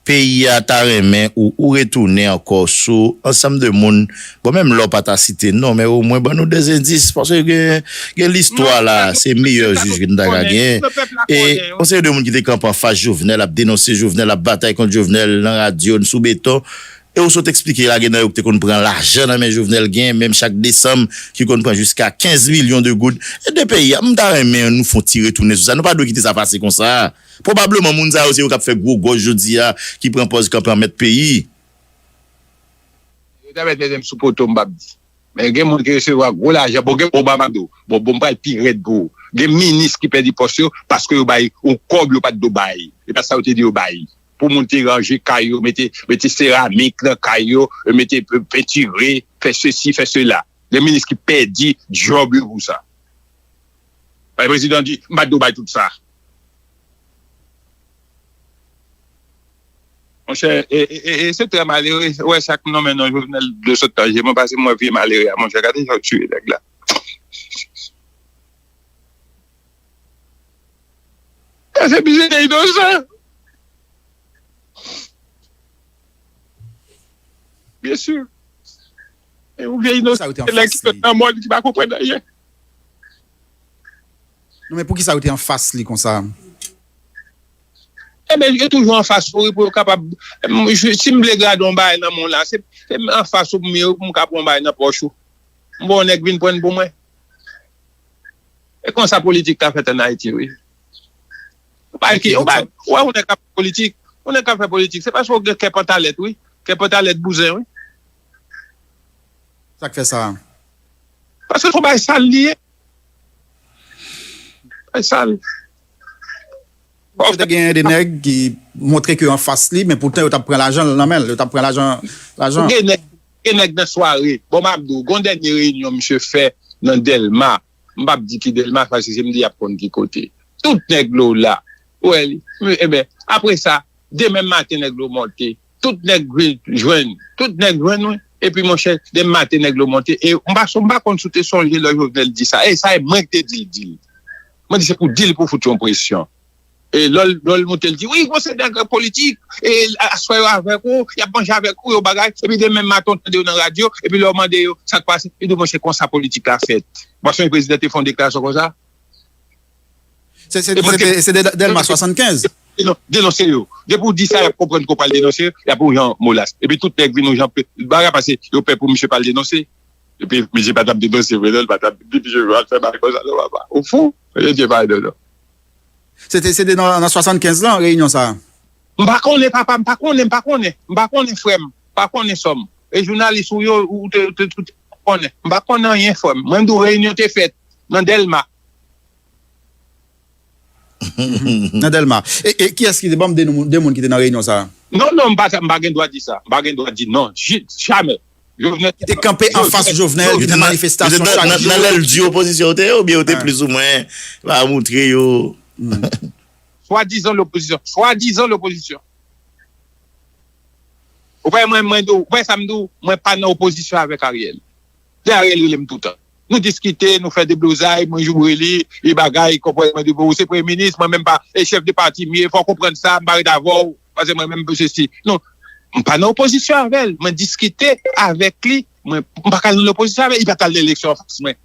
peyi a ta renmen ou, ou retounen ankò sou ansanm de moun. Bon, menm lè w pa ta site non, men omwen ban nou de endis, paske gen, gen listwa la, se meyè jij ke n ta ka gen. E yon seri de moun ki te kanpe anfas Jovenel, ap denonse Jovenel, ap batay kont Jovenel nan radyo, sou beton. E ou sot eksplike la, gen nan yo ki te konn pran lajan nan men Jovenel, gen menm chak desanm ki konn pran jiska kenz milyon de goud. E de peyi a, m ta renmen nou fè yon ti retounen sou sa. Nou pa dwe kite sa pase konsa. Pwobableman, moun sa yo se yo k ap fè gwo gòj jodi a, ki pran pòz kanpe an mèt peyi. Yo ta mèt mete m sou poto, m p ap di. Men gen moun ki resevwa gwo lajan. Bon, gen, bon, ban m di w. Bon, bon, m pral pi rèd pou ou. Gen minis ki pèdi pòs yo paske yo bay yon kòb yo pa t dwe bay. E pa sa yo te di yo bay. Pou moun te ranje kay yo, mete, mete seramik nan kay yo, mete, pentire, fè sesi, fè sela. Gen minis ki pèdi djòb yo pou sa. Paske prezidan di, m pa t dwe bay tout sa. Monchè, e, e, e, e se trè malere. Ou wè sa k nonmen non Jovenel de sot nan je mwen, paske mwen vye malere a, monchè, gade jan yo tiye nèg la. E se bizye inosan. Byen si. E ou vye inosan, se nèg ki sot nan mòn ki pa konprann anyen. Non, men poukisa yo te anfas li konsa? Ebyen, yo toujou anfas ou wi, pou yo kapab, si m vle grade yon bagay nan men w la, se anfas ou m ye wi, pou m ka pran yon bagay nan pòch ou. M ba yon nèg vin pran l pou mwen. E konsa politik ka fèt ann Ayiti wi. Ou pa ki, ou pa, ou wè yon nèg k ap fè politik, yon nèg k ap fè politik, se paske w gen kè pantalèt wi. Kè pantalèt bouzen wi. Sa k fè sa? Paske se yon bagay sal li ye. Bagay sal. Misye te genyen de nèg ki montre ke yo anfas li, men poutan yo t ap pran lajan l nan men l, yo t ap pran lajan, lajan. Gen nèg, gen nèg nan sware, bon m ap di w, gen yon dènye reyinyon misye fè nan Dèlma, m p ap di ki Dèlma, paske si m di y ap konn ki kote. Tout nèg lo la, ou wè li, ebyen, apre sa, demen maten nèg lo monte, tout nèg vin jwenn, tout nèg jwenn wi, epi monchè, demen maten nèg lo monte, e m pa, m pa konn si w te sonje lè Jovenel di sa, e sa e mwen ki te di l, di l. Mwen di se pou di l pou fout yon presyon. E lè l, lè l monte, l di, wi, bon, se nèg politik, e aswè yo avèk ou, y ap manje avèk ou, yo bagay, epi demen maten, w tande yo nan radyo, epi lè w mande yo sa k pase, yo di, monchè, konsa politik la fèt. W ap sonje prezidan te fè yon deklarasyon konsa? Se, se, se, se, se de, Dèlma swasannkenz. Denonse yo. Depi w di sa, y ap konprann ke w pral denonse yo, y ap yon jan molas. Epi tout nèg vin yon jan, bagay pase, yo pè pou misye pa al denonse. Epi misye pa t ap denonse vre, non, l pa t ap di misye al fè bagay konsa, non, papa. Ou fou? Mesye, pa, non, non. Se te, se te nan, nan swasannkenz lan, reyinyon sa a? M pa konnen, papa, m pa konnen, m pa konnen. M pa konnen, frè m. M pa konnen, sè m. E jounalis ou yo, ou te, ou te, ou te konnen. M pa konnen anyen, frè m. Mwen, m di w, reyinyon te fèt nan Dèlma. Nan Dèlma. E, e kiyès ki te, ban m de non, de moun ki te nan reyinyon sa a? Non, non, m pa, m pa gen dwa di sa. M pa gen dwa di non. Jamè. Jovenel. Ki te kanpe anfas Jovenel, ki te nan manifestasyon chak jou. Nan lè l di opozisyon yo te ye, oubyen yo te plizoumwen pa moutre yo? Swadizan lopozisyon. Swadizan lopozisyon. Ou pa wè mwen, mwen di w, ou pa wè sa m di w, mwen pa nan opozisyon avèk Ariel. Se Ariel rele m toutan. Nou diskite, nou fè deblozay, mwen joure li, e bagay, konprann mwen di, bon, ou se premye minis, mwen menm pa, e chèf de pati m ye, fò w konprann sa, m pa ret avè w, paske mwen menm m sesi. Non, m pa nan opozisyon avè l, mwen diskite avèk li, mwen, m pa ka al nan opozisyon avè l, li pa t al nan eleksyon anfas mwen.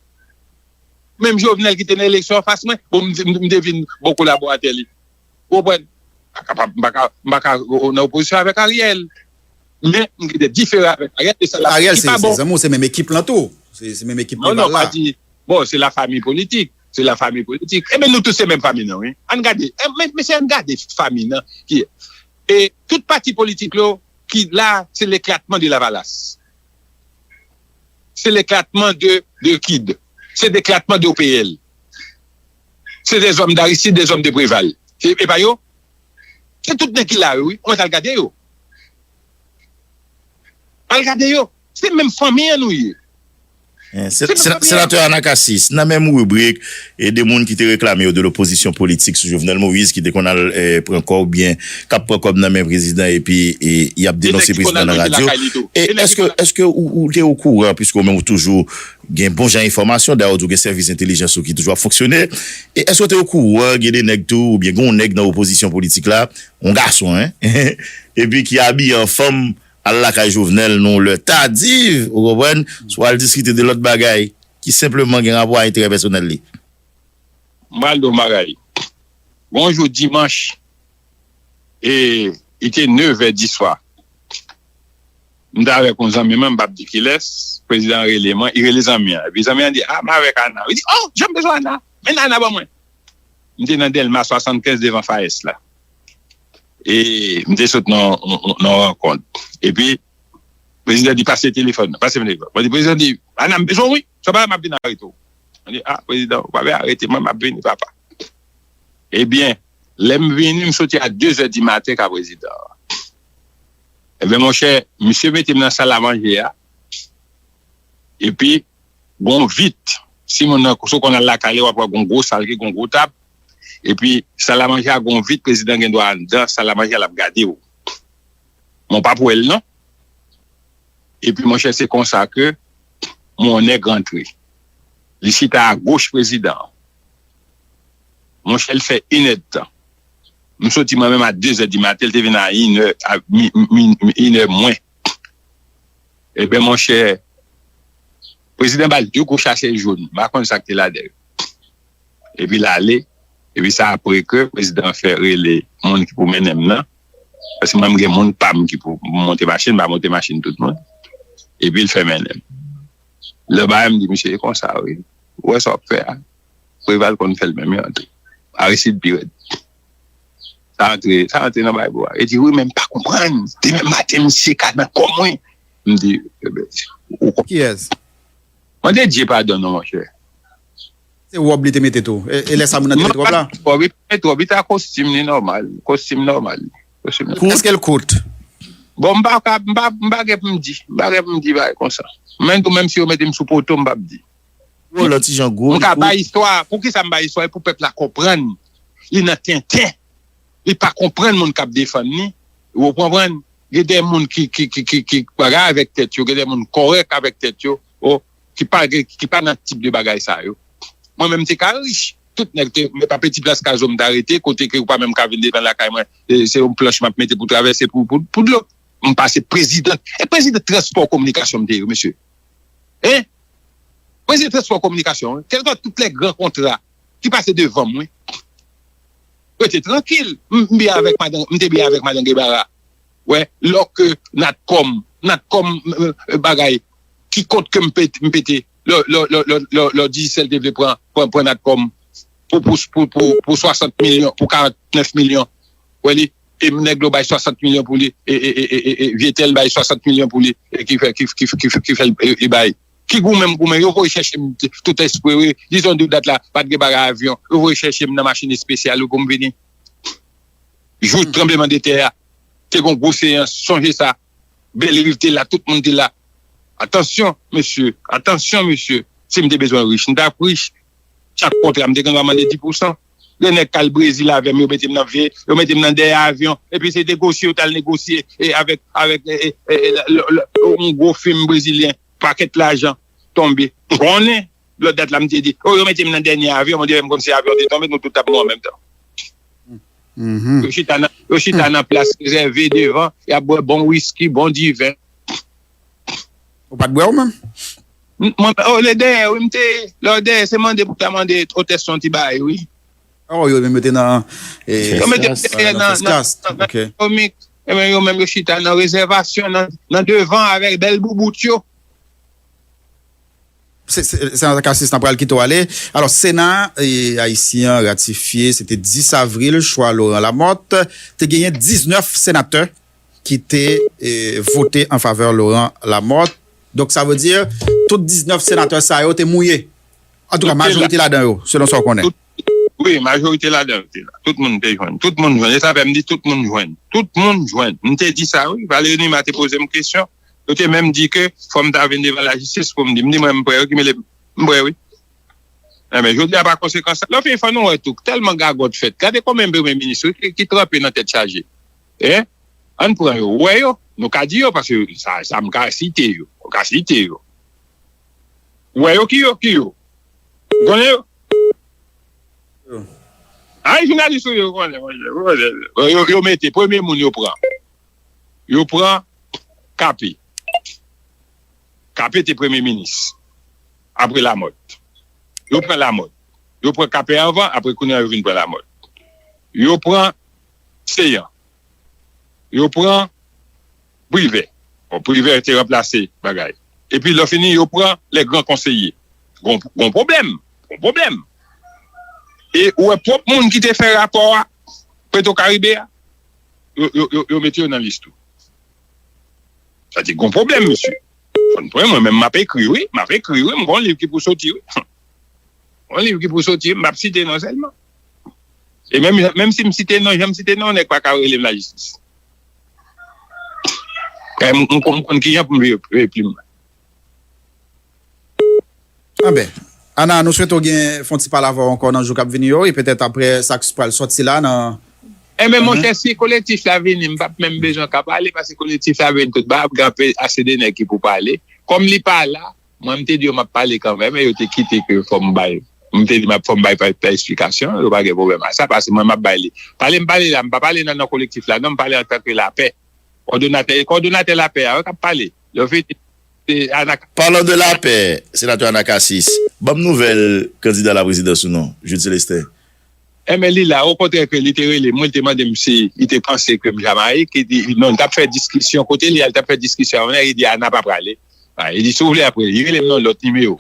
Menm Jovenel ki te nan eleksyon anfas mwen, bon, m, m, m te vin bon kolaboratè li. Ou konprann? M pa ka, m pa ka, m pa ka nan opozisyon avèk Ariel. Men, m gen de diferan avèk Ariel, e sa l ap fè ki pa bon. Ariel, se, se zanmi w, se menm ekip lan tou. Se, se menm ekip rival la. Non, non, pa di, bon, se lafanmi politik. Se lafanmi politik. Ebyen, nou tout se menm fanmi nan, wi. Ann gade, e, men, mesye, ann gade fanmi nan ki, e tout pati politik yo ki la, se leklatman de Lavalas. Se leklatman de, de Kid. Se leklatman de O P L. Se dèzòm d Aristide, dèzòm de Preval. Se, e pa yo? Se tout nèg ki la yo, wi. Ou mèt al gade yo. Al gade yo. Se menm fanmi an nou ye. Senatè Anacassis, nan menm ribrik, e de moun ki te reklame yo de lopozisyon politik sou Jovenel Moïse ki te konn al pran kòb oubyen k ap pran kòb nan men prezidan epi y ap denonse prezidan nan radyo. E èske, èske ou, ou te okouran, piske ou menm ou toujou gen bon jan enfòmasyon, dayè ou di w gen sèvis entèlijans ou ki toujou ap fonksyone, e èske ou te okouran gen de nèg tou, oubyen gen yon nèg nan opozisyon politik la, yon gason, en, epi ki abiye an fanm, al lakay Jovenel nan yon lè tadiv, ou konprann, swa al diskite de lòt bagay ki senpleman gen rapò a enterè pèsonèl li? M pral di w yon bagay. Gon jou dimanch, e, li te nevè di swa. M t avèk yon zanmi mwen, m p ap di kilès, prezidan an rele mwen, li rele zanmi an. Epi zanmi an di, "A, m avèk Ana." Li di, "O, jan m bezwen Ana. Men Ana ban mwen." M te nan Dèlma swasannkenz devan Fayès la. E m te sot nan nan rankont. Epi, prezidan di, "Pase telefòn nan, pase m telefòn." Mwen di, "Prezidan di, Ana, m bezwen w wi. Sa pa m ap vin arete w." Mwen di, "A, prezidan, ou pa vle arete mwen, m ap vini, papa." Ebyen, lè m vini, m soti a de zè di maten ka prezidan an. Ebyen, monchè, misye mete m nan sal a manje a. Epi, gon vit. Si moun nan, si w konn al lakay li, w ap wè gon gwo sal ki gon gwo tab. Epi, sal a manje a gon vit, prezidan gen dwa anndan sal a manje a, l ap gade w. Men w p ap wè l non. Epi, monchè, se konsa ke mon nèg rantre. Li chita agoch prezidan an. Monchè, l fè inèdtan. M soti mwen menm a de zè di maten, l te vin a inè, a mi, mi, mi, inè mwen. Ebyen, monchè, prezidan ba l de gwo chasèy jòn. M pa konn sa k te ladan yo. Epi l ale. Epi sa apre ke prezidan fè rele moun ki pou mennen m nan. Paske mwen, m gen moun pa m ki pou monte machin, m pa monte machin tout moun. Epi l fè mennen m. Lè bagay, m di, "Misye, e konsa, wi. Ou wè sa w ap fè a?" Preval konn fè l menm, li antre. Aristide pi rèd. Sa antre, sa antre nan bay bwa. E di, "Wi, men m pa konprann. Demen maten, misye ka nan kò mwen." M di, "Ebyen, ou konn." Kiyès? Mande Dye padon non, monchè. Se wòb li te mete tou. E, e lè sa moun nan te mete wòb la? Wòb, li pa mete wòb, li ta kostim li nòmal. Kostim nòmal. Kostim nòmal. Èske l kout? Bon, m pa ka, m pa, m pa gen pou m di. M pa gen pou m di bagay konsa. Men tou, menm si yo mete m sou poto, m p ap di. Gwo, lòt ti jan gwo, m ka bay istwa. Poukisa m bay istwa? E pou pèp la konprann. Li nan tenten. Li pa konprann moun k ap defann li. Ou konprann? Gen de moun ki, ki, ki, ki, ki bagay avèk tèt yo, gen de moun kòrèk avèk tèt yo, o, ki pa, ki pa nan tip de bagay sa yo. Mwen menm, m te ka rich. Tout nèg te, men pa Petit Place Cazo m ta rete, kote ke ou pa menm ka vin devan lakay mwen. E, se yon planch m ap mete pou travèse pou, pou, pou dlo. M pase prezidan, e prezidan transpò kominikasyon m te ye, mesye. Hein? Prezidan transpò kominikasyon, wi. Kèlkeswa tout lè gran kontra ki pase devan mwen. Rete trankil. M, m byen avèk madan, m te byen avèk madan Guevara. Wè, lòke Natcom, Natcom, euh, euh, bagay, ki kont ke m pete, m pete, lò, lò, lò, lò, lò, lò Digicel te vle pran, pran, pran Natcom pou, pou, pou, pou, pou swasant milyon, pou karantnèf milyon. Wè li, e nèg yo bay swasant milyon pou li, e, e, e, e, e, e Vyetel bay swasant milyon pou li, e ki fè, ki, ki, ki, ki fè l, e, e bay. Ki goumen m goumen, yo voye chèche m t-, tout espre, wi. Dizon de dat la, pa t gen bagay avyon. Yo voye chèche m nan machin espesyal, wi, pou m vini. Jou tranbleman de tè a, te gon gwo seyans, sonje sa. Bèlriv te la, tout moun te la. Atansyon, mesye, atansyon, mesye. Si m te bezwen rich, m t ap rich. Chak kontra, m te gen dwa mande dis pousan. Gen nèg k al Brezil avè m, yo mete m nan vye, yo mete m nan dèyè avyon. Epi se negosye, yo t al negosye, e avèk, avèk, e, e, e, e, lè, lè, lè, yon gwo fim brezilyen, pakèt lajan tonbe. M konnen, lòt dat la, m te di, o, yo mete m nan dènye avyon, m di, m konn si avyon te tonbe, nou tout t ap mouri an menm tan. Mhm. Yo chita nan, yo chita nan plas rezève devan, y ap bwè bon wiski, bon diven. Ou pa t bwè ou menm? M-, mwen, o, lè dèyè, wi, m te, lè dèyè, se mande pou ta mande otès yon ti bagay, wi. Oh, yo menm yo te nan, eh, yo menm te nan, nan, nan, nan, nan ekonomik. Ebyen, yo menm yo chita nan rezèvasyon, nan, nan devan avèk bèl boubout yo. Se, se, se nan ka sistan pral kite w ale. Alò, Sena, eh, ayisyen an ratifye, se te dis avril, chwa Laurent Lamothe. Te genyen diznèf senatè ki te, eh, vote an favè Laurent Lamothe. Donk, sa vle di, tout diznèf senatè sa yo te mouye. Antouka, majorite ladan yo, selon sa w konnen. Wi, majorite ladan yo te la. Tout moun te jwenn. Tout moun jwenn. E sa fè m di tout moun jwenn. Tout moun jwenn. M te di sa, wi. Valéry Numa te poze m kesyon. Yo te menm di ke fò m ta vin devan lajistis pou m di. M di, "Mwen, m prè, wi, ki mele m. M prè, wi." Enben, jodi a pa konsekans sa. Lè w fin fè nou wè tou, tèlman gagòt fèt. Gade konbyen premye minis, wi, ki, ki tranpe nan tèt chaje. E, ann pran yo. Ou wè yo? Nou ka di yo, paske sa, sa m ka site yo. Nou ka site yo. Ou wè yo ki yo, ki yo? Ou konnen yo? Yo. Ay, jounalis ou yo konnen, konnen, konnen. Yo, yo mete, premye moun yo pran. Yo pran K P. K P te premye minis. Apre Lamothe. Yo pran Lamothe. Yo pran K P anvan, apre kounye a yo vin pran Lamothe. Yo pran Seyan. Yo pran Privè. Bon, Privè te ranplase bagay. Epi lè fini, yo pran lè gran konseye. Gon, gon pwoblèm. Gon pwoblèm. E ou wè pwòp moun ki te fè rapò a, Petro Caribe a, yo, yo, yo, yo mete yo nan lis tou. Sa di gon pwoblèm, mesye. Fò n pran mwen menm, m ap ekri, wi. M ap ekri, wi. M gon liv ki pou soti, wi. Yon liv ki pou soti, m ap site non sèlman. E menm, menm si m site non, jan m site non, nèg pa ka rele m lajistis. Kay m, m konn, m konn kijan pou m veye, veye plim mwen. Anben, Ana, nou swete w gen fon ti pale avè w ankò nan jou k ap vini yo, e petèt apre sa k pral sòti la nan. Enben, monchè, si kolektif la vini, m p ap menm bezwen ka pale, paske kolektif la vini tout ba, ap gen ase de nèg ki pou pale. Kòm li pa la, Mwen, m te di yo m ap pale kanmenm, e yo te kite ke fò m bay. M te di m ap fò m bay pa, pa eksplikasyon, yo pa gen pwoblèm ak sa, paske mwen, m ap bay li. Pale m pale la, m pa pale nan non kolektif la, non, m pale antanke Lapè. Kòdonatè, kòdonatè Lapè a, wi, k ap pale. Lè w fini, se Ana. Parlant de Lapè, senatè Ana Casis, ban m nouvèl kandida laprezidans ou non, Jude Célestin. Enben, li la, okontrè ke li te rele m, wi, li te mande m si li te panse ke m Jamayik, li di, non, li t ap fè diskisyon, kote li al, li t ap fè diskisyon avè m, li di, Ana pa prale. Li di, si w vle apre, li rele m nan lòt nimewo.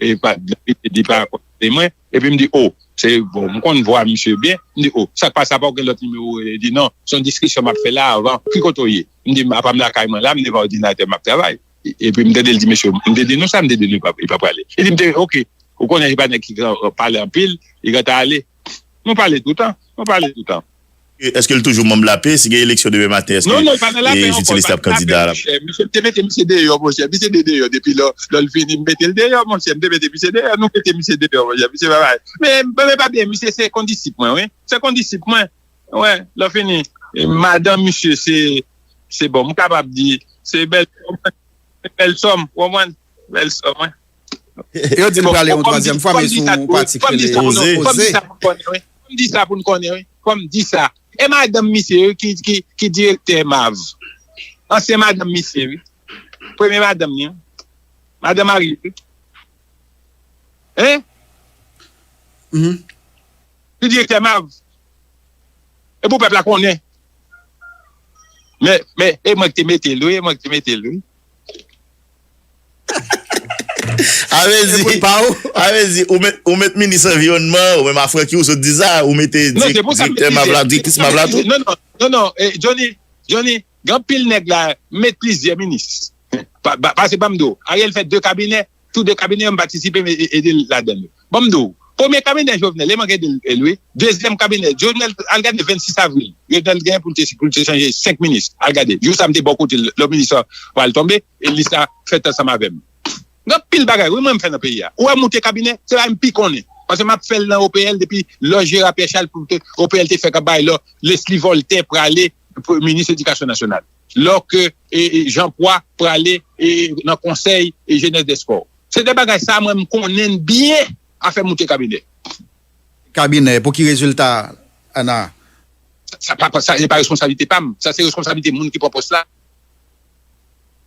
E pa, li di pa kontakte mwen. Epi m di, o, se bon, m konn vwa misye byen. M di, o, sa k pase, apa w gen lòt nimewo? Li di, non, se yon diskisyon m ap fè la avan. Ki kote w ye? M di, apa m lakay mwen la, m devan òdinatè m ap travay. Epi m tande l di, mesye, m te di nou sa, m te di nou li pa, li pa prale. Li di, m te, oke, ou konnen se pa nèg ki pale anpil, li gentan ale. Nou pale toutan. Nou pale toutan. Èske l toujou manm Lapè? Si gen eleksyon demen maten, èske Jude Célestin ap kandida a Lapè? Misye, m te mete misye deyò, monchè. Misye te deyò depi lò, lò l vini, m mete l deyò, monchè. M te mete misye deyò, nou mete misye deyò, monchè. Misye pa bay. Men, men pa byen, misye se kondisip mwen, wi. Se kondisip mwen. Wi, lò fini. Madanm misye se, se bon, m kapab di, se bèl, se bèl sòm, w konprann? Bèl sòm, wi. Yo di l prale yon twazyèm fwa, men sou yon pati ki rele Oze. Fò m di sa pou n konnen, wi. Fò m di sa pou n konnen, wi. Fò m di sa. E madanm misye, wi, ki, ki, ki direktè MAV. Ansyen madanm misye, wi. Premye madanm li, wi. Madanm Ariel, wi. Hein? Li direktè MAV. E pou pèp la konnen. Men, men, e mwen ki te mete l, wi, e mwen ki te mete l, wi. A vle di, a vle di, ou met, ou met minis anviwònman, ou menm a Francky, ou sot di sa, ou mete direktè MAV la, direktris MAV la tou. Non, non, non, non, Johnny, Johnny, gen anpil nèg la, met plizyè minis. Paske ban m di w, Ariel fè de kabinè, tou de kabinè yo m patisipe, m ede l ladan l. Ban m di w, premye kabinè Jovenel, e mwen k ede l, wi. Dezyèm kabinè, Jovenel, al gade vennsis avril, Jovenel genyen pou l te, pou l te chanje senk minis. Al gade, jou sa m te bò kote l, lè minis la pral tonbe, e lis la fèt ansanm avè m. Gen anpil bagay, wi, mwen m fè nan peyi a. Ou wè moute kabinè, se bagay m pi konnen. Paske m ap fè l nan O P L depi lè Gérard Pierre Charles pou te, O P L te fè kanpay lò, Leslie Voltaire prale minis edikasyon nasyonal. Lò ke Jean Poix prale nan konsèy jenès dèspò. Se de bagay sa mwen m konnen n byen, afè moute kabinè. Kabinè, pou ki rezilta, Ana? Sa pa, sa se pa responsablite pa m. Sa se responsablite moun ki pran pòs la.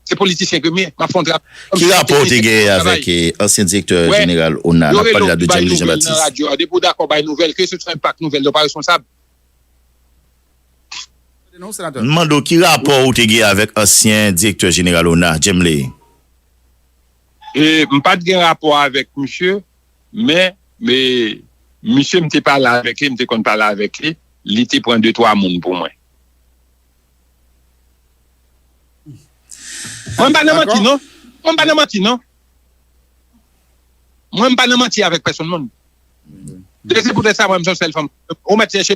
Se politisyen ke m ye, m ap fè yon travay. Ki rapò w te genyen avèk ansyen direktè jeneral ONA? N ap pale la de James Jean Baptiste. Depi w dakò bay nouvèl, keseswa enpak nouvèl, yo pa responsab. M mande w ki rapò ou te gen avèk ansyen direktè jeneral ona, Jemley? M pa t gen rapò avèk misye, men misye m te pale avèk li, m te konn pale avèk li, li te pran de twa moun pou mwen. Mwen m pa nan manti non. Mwen m pa nan manti non. Mwen m pa nan manti avèk pèsonn moun. E se poutèt sa mwen m se yon sèl fanm. Ou mèt chèche,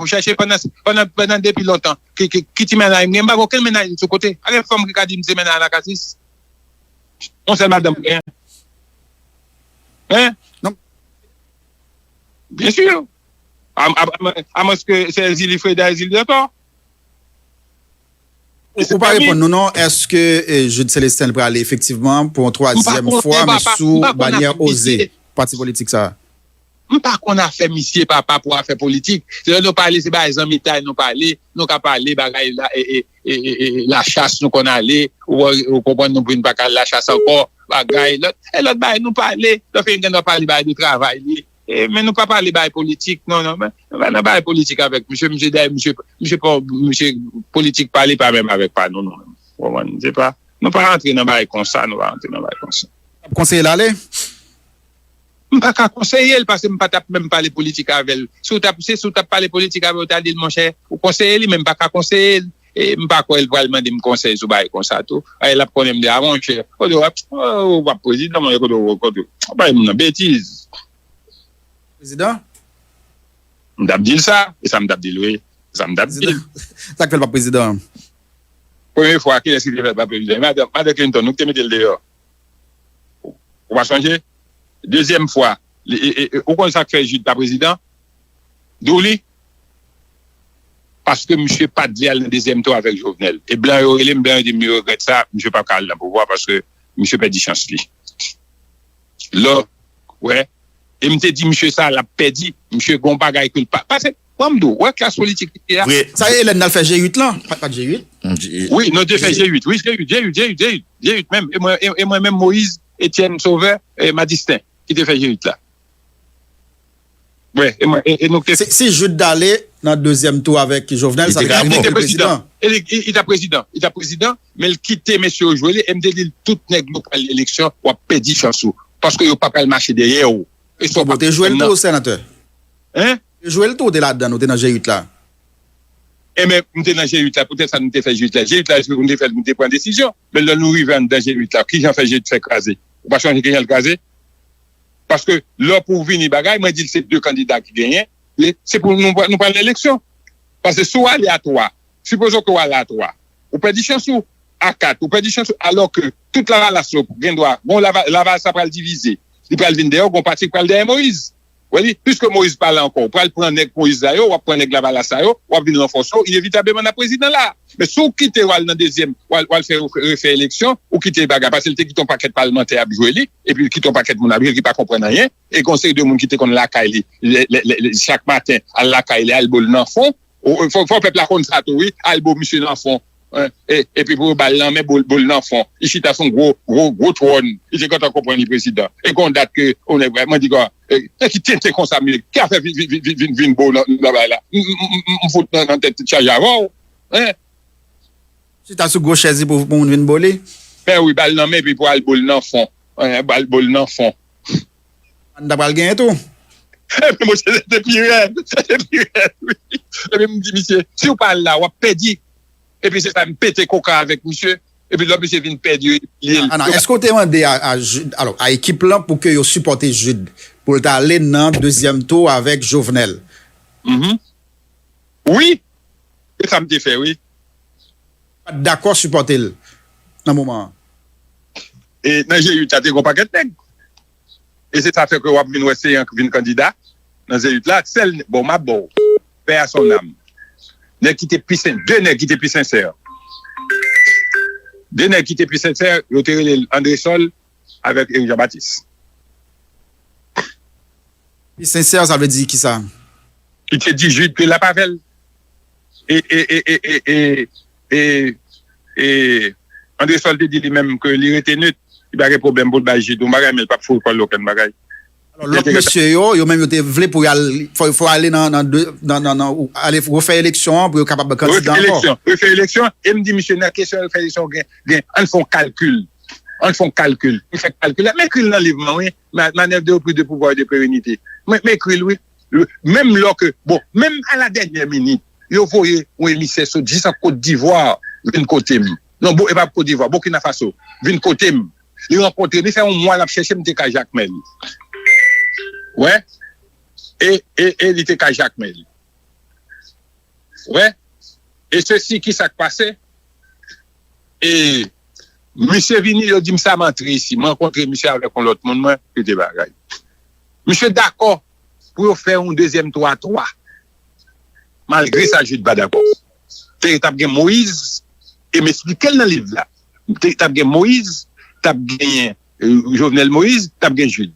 chèche pandan, pandan, pandan depi lontan. Ki, ki, ki ti mennaj m gen, m pa gen okenn mennaj m sou kote. Pa gen fanm ki ka di m se mennaj Ana Casis. Yon sèl madanm m gen. Hein? Non. Byen si. Amwenske se Zili Freda, Zili Dantò. Ou pa reponn nou non, èske Jude Célestin prale efektivman pou yon twazyèm fwa, men sou banyè Oze, pati politik sa a? M pa konn afè misye papa pou afè politik. Se lè nou pale, se bagay zanmitay nou pale, nou ka pale bagay lachas nou konn ale, ou konprann nou vin pa ka al lachas ankò, bagay lòt, e lòt bagay nou pale, lòt fè gen dwa pale bagay de travay li. E, men nou pa pale bay politik, non, non, men nou pa nan bay politik avèk misye, misye dayè, misye, misye pa, misye politik pa li pa menm avèk pa nou, non. Ou konprann? Se pa, nou pa rantre nan bagay konsa, nou pa rantre nan bagay konsa. Ap konseye l ale? M pa ka konseye l, paske m pa t ap menm pale politik avè l. Si w t ap, se si w t ap pale politik avè l, w ta di l, monchè, ou konseye li, men m pa ka konseye l. E m pa kwè l pral mande m konsèy sou bagay konsa tou. Ay, l ap konnen m deja, monchè. Kote w ap, oh, w ap prezidan, mwen, kote w, kote w. Bay moun nan betiz. Prezidan? M t ap di l sa, e sa m t ap di l, wi. E sa m t ap di l. Sa k fè l p ap prezidan? Premye fwa, kilès ki te fè l pa prezidan? Madan, madan Clinton, nou ki te mete l deyò. Ou pa sonje? Dezyèm fwa, li, e, e, e, ou konn sa k fè Jude pa prezidan? Di w li? Paske misye pa t vle al nan dezyèm tou avèk Jovenel. E blan yo rele m, blan yo di m yo regrèt sa, misye p ap ka al nan pouvwa paske misye pèdi chans li. Lò, wè, e m te di misye sa, l ap pèdi, misye gon bagay ke l pa. Pase, ban m di w, wè klas politik li ye a. Vre. Sa e lè n al fè G uit lan? Pa, pa t G uit? Mm, G- Wi, nou te fè G- G uit, wi, G uit, G uit, G uit, G uit, G uit menm. E mwen, e, e mwen menm, Moïse, Etienne Sauveur, e Madistin, ki te fè G uit la. Wè, e mwen, e, e nou te. Si, si Jude t ale nan dezyèm tou avèk Jovenel, sa te ka rive pou l prezidan. E li, li, li ta prezidan, li ta prezidan, men l kite mesye yo jwe li, e m te di l, tout nèg nou pral eleksyon, w ap pèdi chans ou. Paske yo pa pral mache dèyè w. E sa w pa konprann nan. Ou te jwe l tou, senatè? Hein? Ou te jwe l tou, ou te ladan, ou te nan G uit la. Enben, m te nan G uit la, poutèt sa nou te fè G uit la. G uit la, nou te fè, nou te pran desizyon. Men lè nou rive anndan G uit la, kijan fè G uit fè kraze? Ou pa sonje kijan l kraze? Paske lè pou w vini bagay, mwen di l se de kandida ki genyen, e se pou nou, nou pran eleksyon. Paske si w ale a twa, sipoze ke w ale a twa, ou pèdi chans ou, a kat, ou pèdi chans ou, alò ke tout Lavalas yo gen dwa, bon, Lava- Lavalas la pral divize, li pral vin dèyè w, gon pati k pral dèyè Moïse. Wè li, piske Moïse pa la ankò, ou pral pran nèg Moïse la yo, w ap pran nèg Lavalas la yo, w ap vin ranfòse w, inevitableman n ap prezidan la. Men si w kite w al nan dezyèm, w al, w al fè, refè eleksyon, ou kite bagay, paske l te kite yon pakèt palmantè ap jwe li, epi l kite yon pakèt moun ap jwe l ki pa konprann anyen, e gon seri de moun ki te konn lakay li, lè, lè, lè, lè, chak maten, al lakay li, al bo l nan fon, ou, fò, fò pèp la konn sa tou, wi, al bo misye nan fon. Hein, e, epi pou yo ba l nan men, bo l, bo l nan fon. Li chita sou yon gwo, gwo, gwo twòn. Li te gentan konprann li prezidan. E gon dat ke, on nèg, mwen di, e, e ki tenten konsa, men ki afè vin, vin, vin, vin, vin, vin bo nan, nan bay la? M, m, m, m, m fout nan, nan tèt chaje avè w. Hein? Chita sou gwo chèz li pou, pou moun vin bo li? Ben wi, ba l nan men, epi pou al bo l nan fon. Hein, ba l bo l nan fon. Ann ta pral genyen tou. Epi, monchè, se te pi rèd. Se te pi rèd, wi. Epi, m di, misye, si w pa al la, w ap pèdi. Epi, se sa, m pete koka avèk misye. Epi, lòt misye vin pèdi, li. Ah, non, èske w te mande a, a, alò, a ekip lan pou ke yo sipòte Jude, pou l ta ale nan dezyèm tou avèk Jovenel? Mhm. Wi. Se sa m te fè, wi. Pa t dakò sipòte l nan moman an. E nan G uit la, te gen yon pakèt nèg. E se sa fè ke w ap vin wè Seyank vin kandida nan G uit la. Sèl, bon, m ap ba w, paix à son âme. Nèg ki te pi sen-, de nèg ki te pi sensè. De nèg ki te pi sensè, yo te rele l Andresol avèk Eric Jean Baptiste. Pi sensè, sa vle di kisa? Li te di Jude ke l ap avè l. E, e, e, e, e, e, e, e Andresol te di li menm ke li rete nèt, li pa gen pwoblèm pou l bay Jude yon bagay, men l p ap foure kò l okenn bagay. Alò, lòt mesye yo, yo menm yo te vle pou y al, fò, fò ale nan, nan, de, nan, nan, nan, ou ale refè eleksyon an pou yo kapab kandida ankò. Refè eleksyon, refè eleksyon, e m di misye nan kesyon refè eleksyon, gen, gen, ann fè yon kalkil. Ann fè yon kalkil. M fè kalkil la, m ekri l nan liv mwen, wi. Ma-, Manœuvre de reprise de pouvoir et de pérennité. Mwen, m ekri l, wi. Menm lò ke, bon, menm a la dènyè minit, yo voye yon emisè sot jis an Kot Divwa vin kote m. Non, bon, e pa Kot Divwa, Burkina Faso, vin kote m. Li rankontre m, li fè yon mwa l ap chèche m, te ka Jakmèl. Wè. E, e, e li te ka Jakmèl. Wè. E sesi, ki sa k pase? E misye vini, yo di m sa, m antre isi. M rankontre misye avèk yon lòt moun, mwen, ki te bagay. Misye dakò pou yo fè yon dezyèm tou a twa. Malgre sa, Jude pa dakò. Te, t ap gen Moïse, e m esplike l nan liv la. Te, t ap gen Moïse, t ap gen, eh, Jovenel Moïse, t ap gen Jude.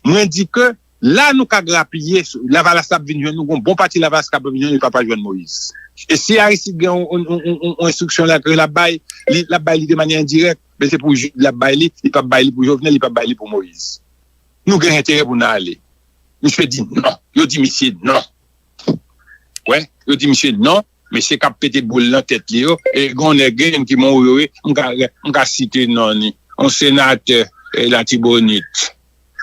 Mwen di ke la nou ka grapiye, Lavalas ap vin jwenn nou, gon bon pati Lavalas k ap vin jwenn, li pa pral jwenn Moïse. E si Aristide gen yon, yon, yon, yon, yon enstriksyon la ke l ap bay, li, l ap bay li de manyè endirèk, men se pou Jude l ap bay li, li p ap bay li pou Jovenel, li p ap bay li pou Moïse. Nou gen enterè pou n ale. Misye di non. Yo di misye non. Wè, yo di misye non. Mesye k ap pete boul nan tèt li yo, e gen yon nèg gen ki mouri, wi, m ka, m ka site non li. Yon senatè, e, Latibonit.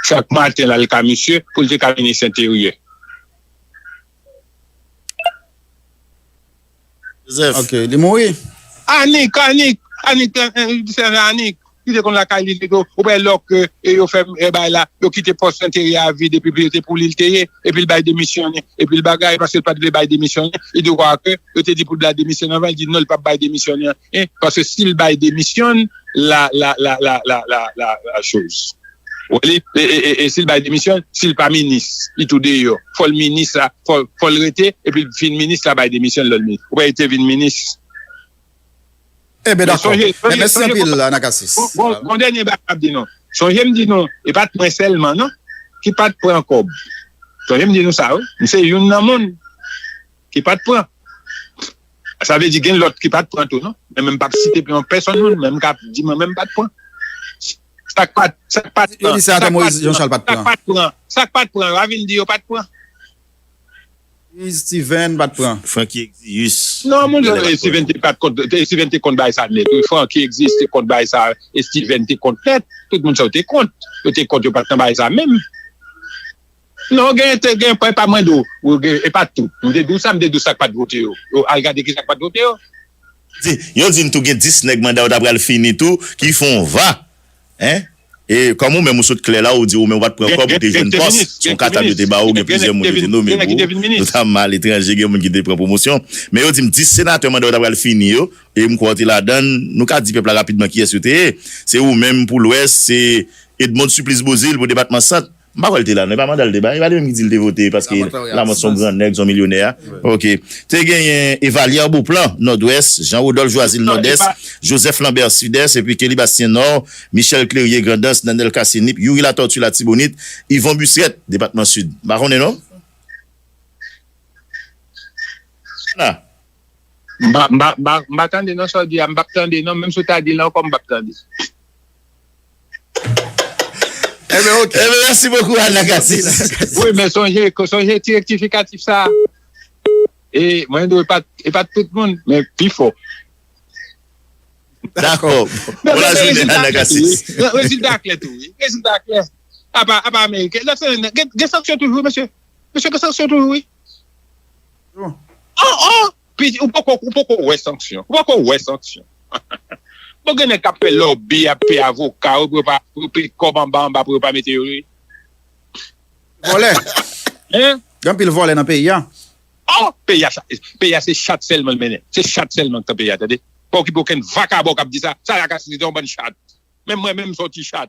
Chak maten, l al ka misye pou l te ka minis enteryè. Joseph. Ok, li mouri. Anik, Anik, Anik, eh, eh, se Anik. Li te konn lakay li, li te, ou wè lòk, eh, yo fè, eh, bay la, yo kite pòs enteryè a vid, epi, epi yo te pou li, l te ye, epi l bay demisyon li, epi l bagay, paske l pa t vle bay demisyon li, li te kwè ke yo te di pou l bay demisyon anvan, li di non, l p ap bay demisyon li, eh, paske si l bay demisyon, la, la, la, la, la, la, la, la choz. Ou wè li, e, e, e, e si l bay demisyon, si l pa minis, li tou deyò. Fò l minis la, fò, fò l rete, epi l fin minis la bay demisyon, lè l minis. Ou wè, li te vin minis. Eben, dakò. Men mèsi anpil, Anacasis. Bon, bon, bon, dènye bagay m ap di nou. Sonje m di nou, e pa t mwen sèlman, non, ki pa t pran kòb. Sonje m di nou sa, wi. M se youn nan moun ki pa t pran. Sa vle di gen lòt ki pa t pran tou, non. Men mwen m p ap site non pèsonn moun, men m ka di mwen menm m pa t pran. Sa k pa t, sa k pa t pran, sa k pa t pran, sa k pa t pran, sa k pa t pran, yo a vin di yo pa t pran. Steven pa t pran. Francky Exius. Non, moun yo, Steven te pa t kont, Steven te kont bay sa nèt. Wi, Francky Exius te kont bay sa, Steven te kont nèt. Tout moun sa yo te kont. Yo te kont, yo pa t nan bay sa menm. Non, gen, te gen, pa, pa mwen di w, e pa tout. M te di w sa, m te di w sa k pa t vote yo. Yo al gade ki sa k pa t vote yo. Di, yo di m tou gen dis nèg manda yo ta pral fini tou, ki fè yon va. Hein? E kòm ou menm ou sot klè la, ou di ou menm ou pa t pran kòb, ou te jwenn pòs, se yon katab yo te ba ou, gen plizyè moun yo te nome pou ou, notamman aletranje, gen moun ki te pran pwomosyon. Men yo di m dis senatè manda yo ta pral fini yo, e m kwè w te ladann, nou ka di pèp la rapidman kiyès yo te ye. Se ou menm pou Lwès, se Edmonde Supplice Beauzile pou depatman Sant. M pa kwè l te la, non, e pa manda l te bay, e pa li menm ki di l te vote, paske Lamothe se yon gran nèg, se yon milyonè a. Ok. Te genyen Evalière Beauplan, Nòdwès, Jean Rodolphe Joazil, Nòdès, Joseph Lambert, Sidès, epi Kelly Bastien, Nò, Michel Clérier, Grandans, Nanel Cassé, Nip, Youri Latortue, Latibonit, Yvon Busseret, depatman Sid. M pa konnen, non? La. M pa, m pa, m pa, m pa tande non sa w di a, m p ap tande non, menm si w ta di l ankò, m p ap tande. Ebyen, ok. Ebyen, mèsi bokou, Anacasis. Wi, men sonje, sonje ti rektifikatif sa. E mwen di w, e pa, e pa tout moun, men pi fò. Dakò. Bon lajounen, Anacasis. Rezilta klè tou, wi. Rezilta klè. Apa, apa Ameriken. Lòt semèn, gen, gen sanksyon toujou, mesye. Mesye, gen sanksyon toujou, wi. Oh, oh! Piti, ou poko, ou poko wè sanksyon. Ou poko wè sanksyon. Bon, gen nèg k ap fè lòbi, ap peye avoka yo pou yo pa, pou yo peye kòb anba anba pou yo pa mete yo, wi. Vòlè. Hein? Gen anpil vòlè nan peyi a. Oh, peyi a, peyi a se chat sèlman l mennen. Se chat sèlman k nan peyi a, tande. Pa okipe okenn vakabon k ap di sa. Sa la ka site yon bann chat. Menm mwen menm, m se yon ti chat.